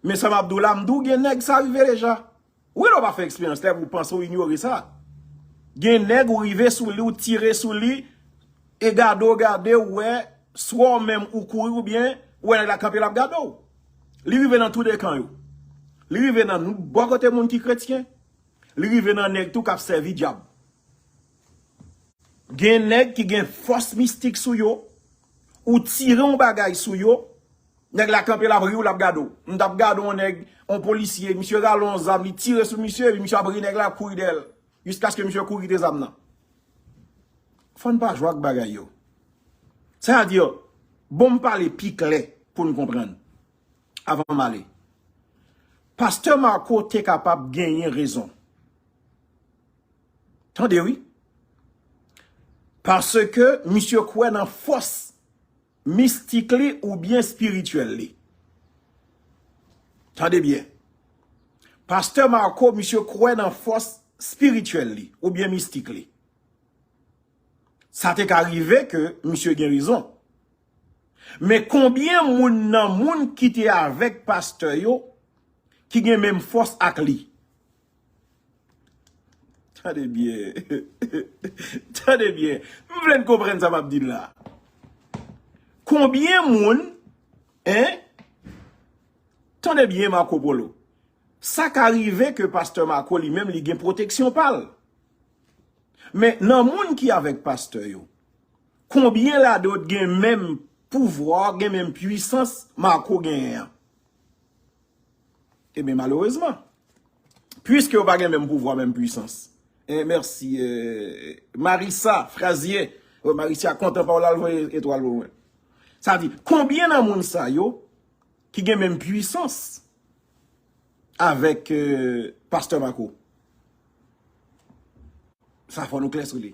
Men sa m ap di w la, m di w gen nèg sa rive deja. Wi, lè w pa fè eksperyans la, epi w panse w inyore sa. Gen nèg ou rive sou li, ou tire sou li, e gade w gade, ou wè, swa w menm ou kouri oubyen ou wè nèg la kanpe l ap gade w. Li rive nan tou de kan yo. Li rive nan nou, bò kote moun ki kretyen. Li rive nan nèg tou k ap sèvi dyab. Gen nèg ki gen fòs mistik sou yo. Ou tire yon bagay sou yo, nèg la kanpe, l ap ri w, l ap gade w. M t ap gade yon nèg, yon polisye, misye rale yon zam, li tire sou misye, epi misye ap ri, nèg la ap kouri dèyè l. Jiskaske misye kouri kite zam nan. Fò n pa jwe ak bagay yo. Sa vle di, bon, m pale pi klè pou n konprann. Avan m ale. Pastè Marco te kapab genyen rezon. Tande wi. Paske misye kwè nan fòs mistik li oubyen espirityèl li. Tande byen. Pastè Marco, misye kwè nan fòs espirityèl li oubyen mistik li. Sa te ka rive ke misye gen rezon. Men konbyen moun nan moun ki te avèk pastè yo ki gen menm fòs ak li? Tande byen. Tande byen. M vle n konprann sa m ap di n la. Konbyen moun, en? Tande byen, Marco Polo. Sa ka rive ke pastè Marco li menm li gen pwoteksyon pa l. Men nan moun ki avèk pastè yo, konbyen ladan yo t gen menm pouvwa, gen menm pwisans Marco genyen an? Ebyen, malerezman, piske yo pa gen menm pouvwa, menm pwisans. E mèsi, eh, Marissa Frazier. Oh, Marissa kontan pa w la, l voye etwal pou mwen. Sa di, konbyen nan moun sa yo ki gen menm pwisans avèk euh, pastè Marco? Sa fò nou klè sou li.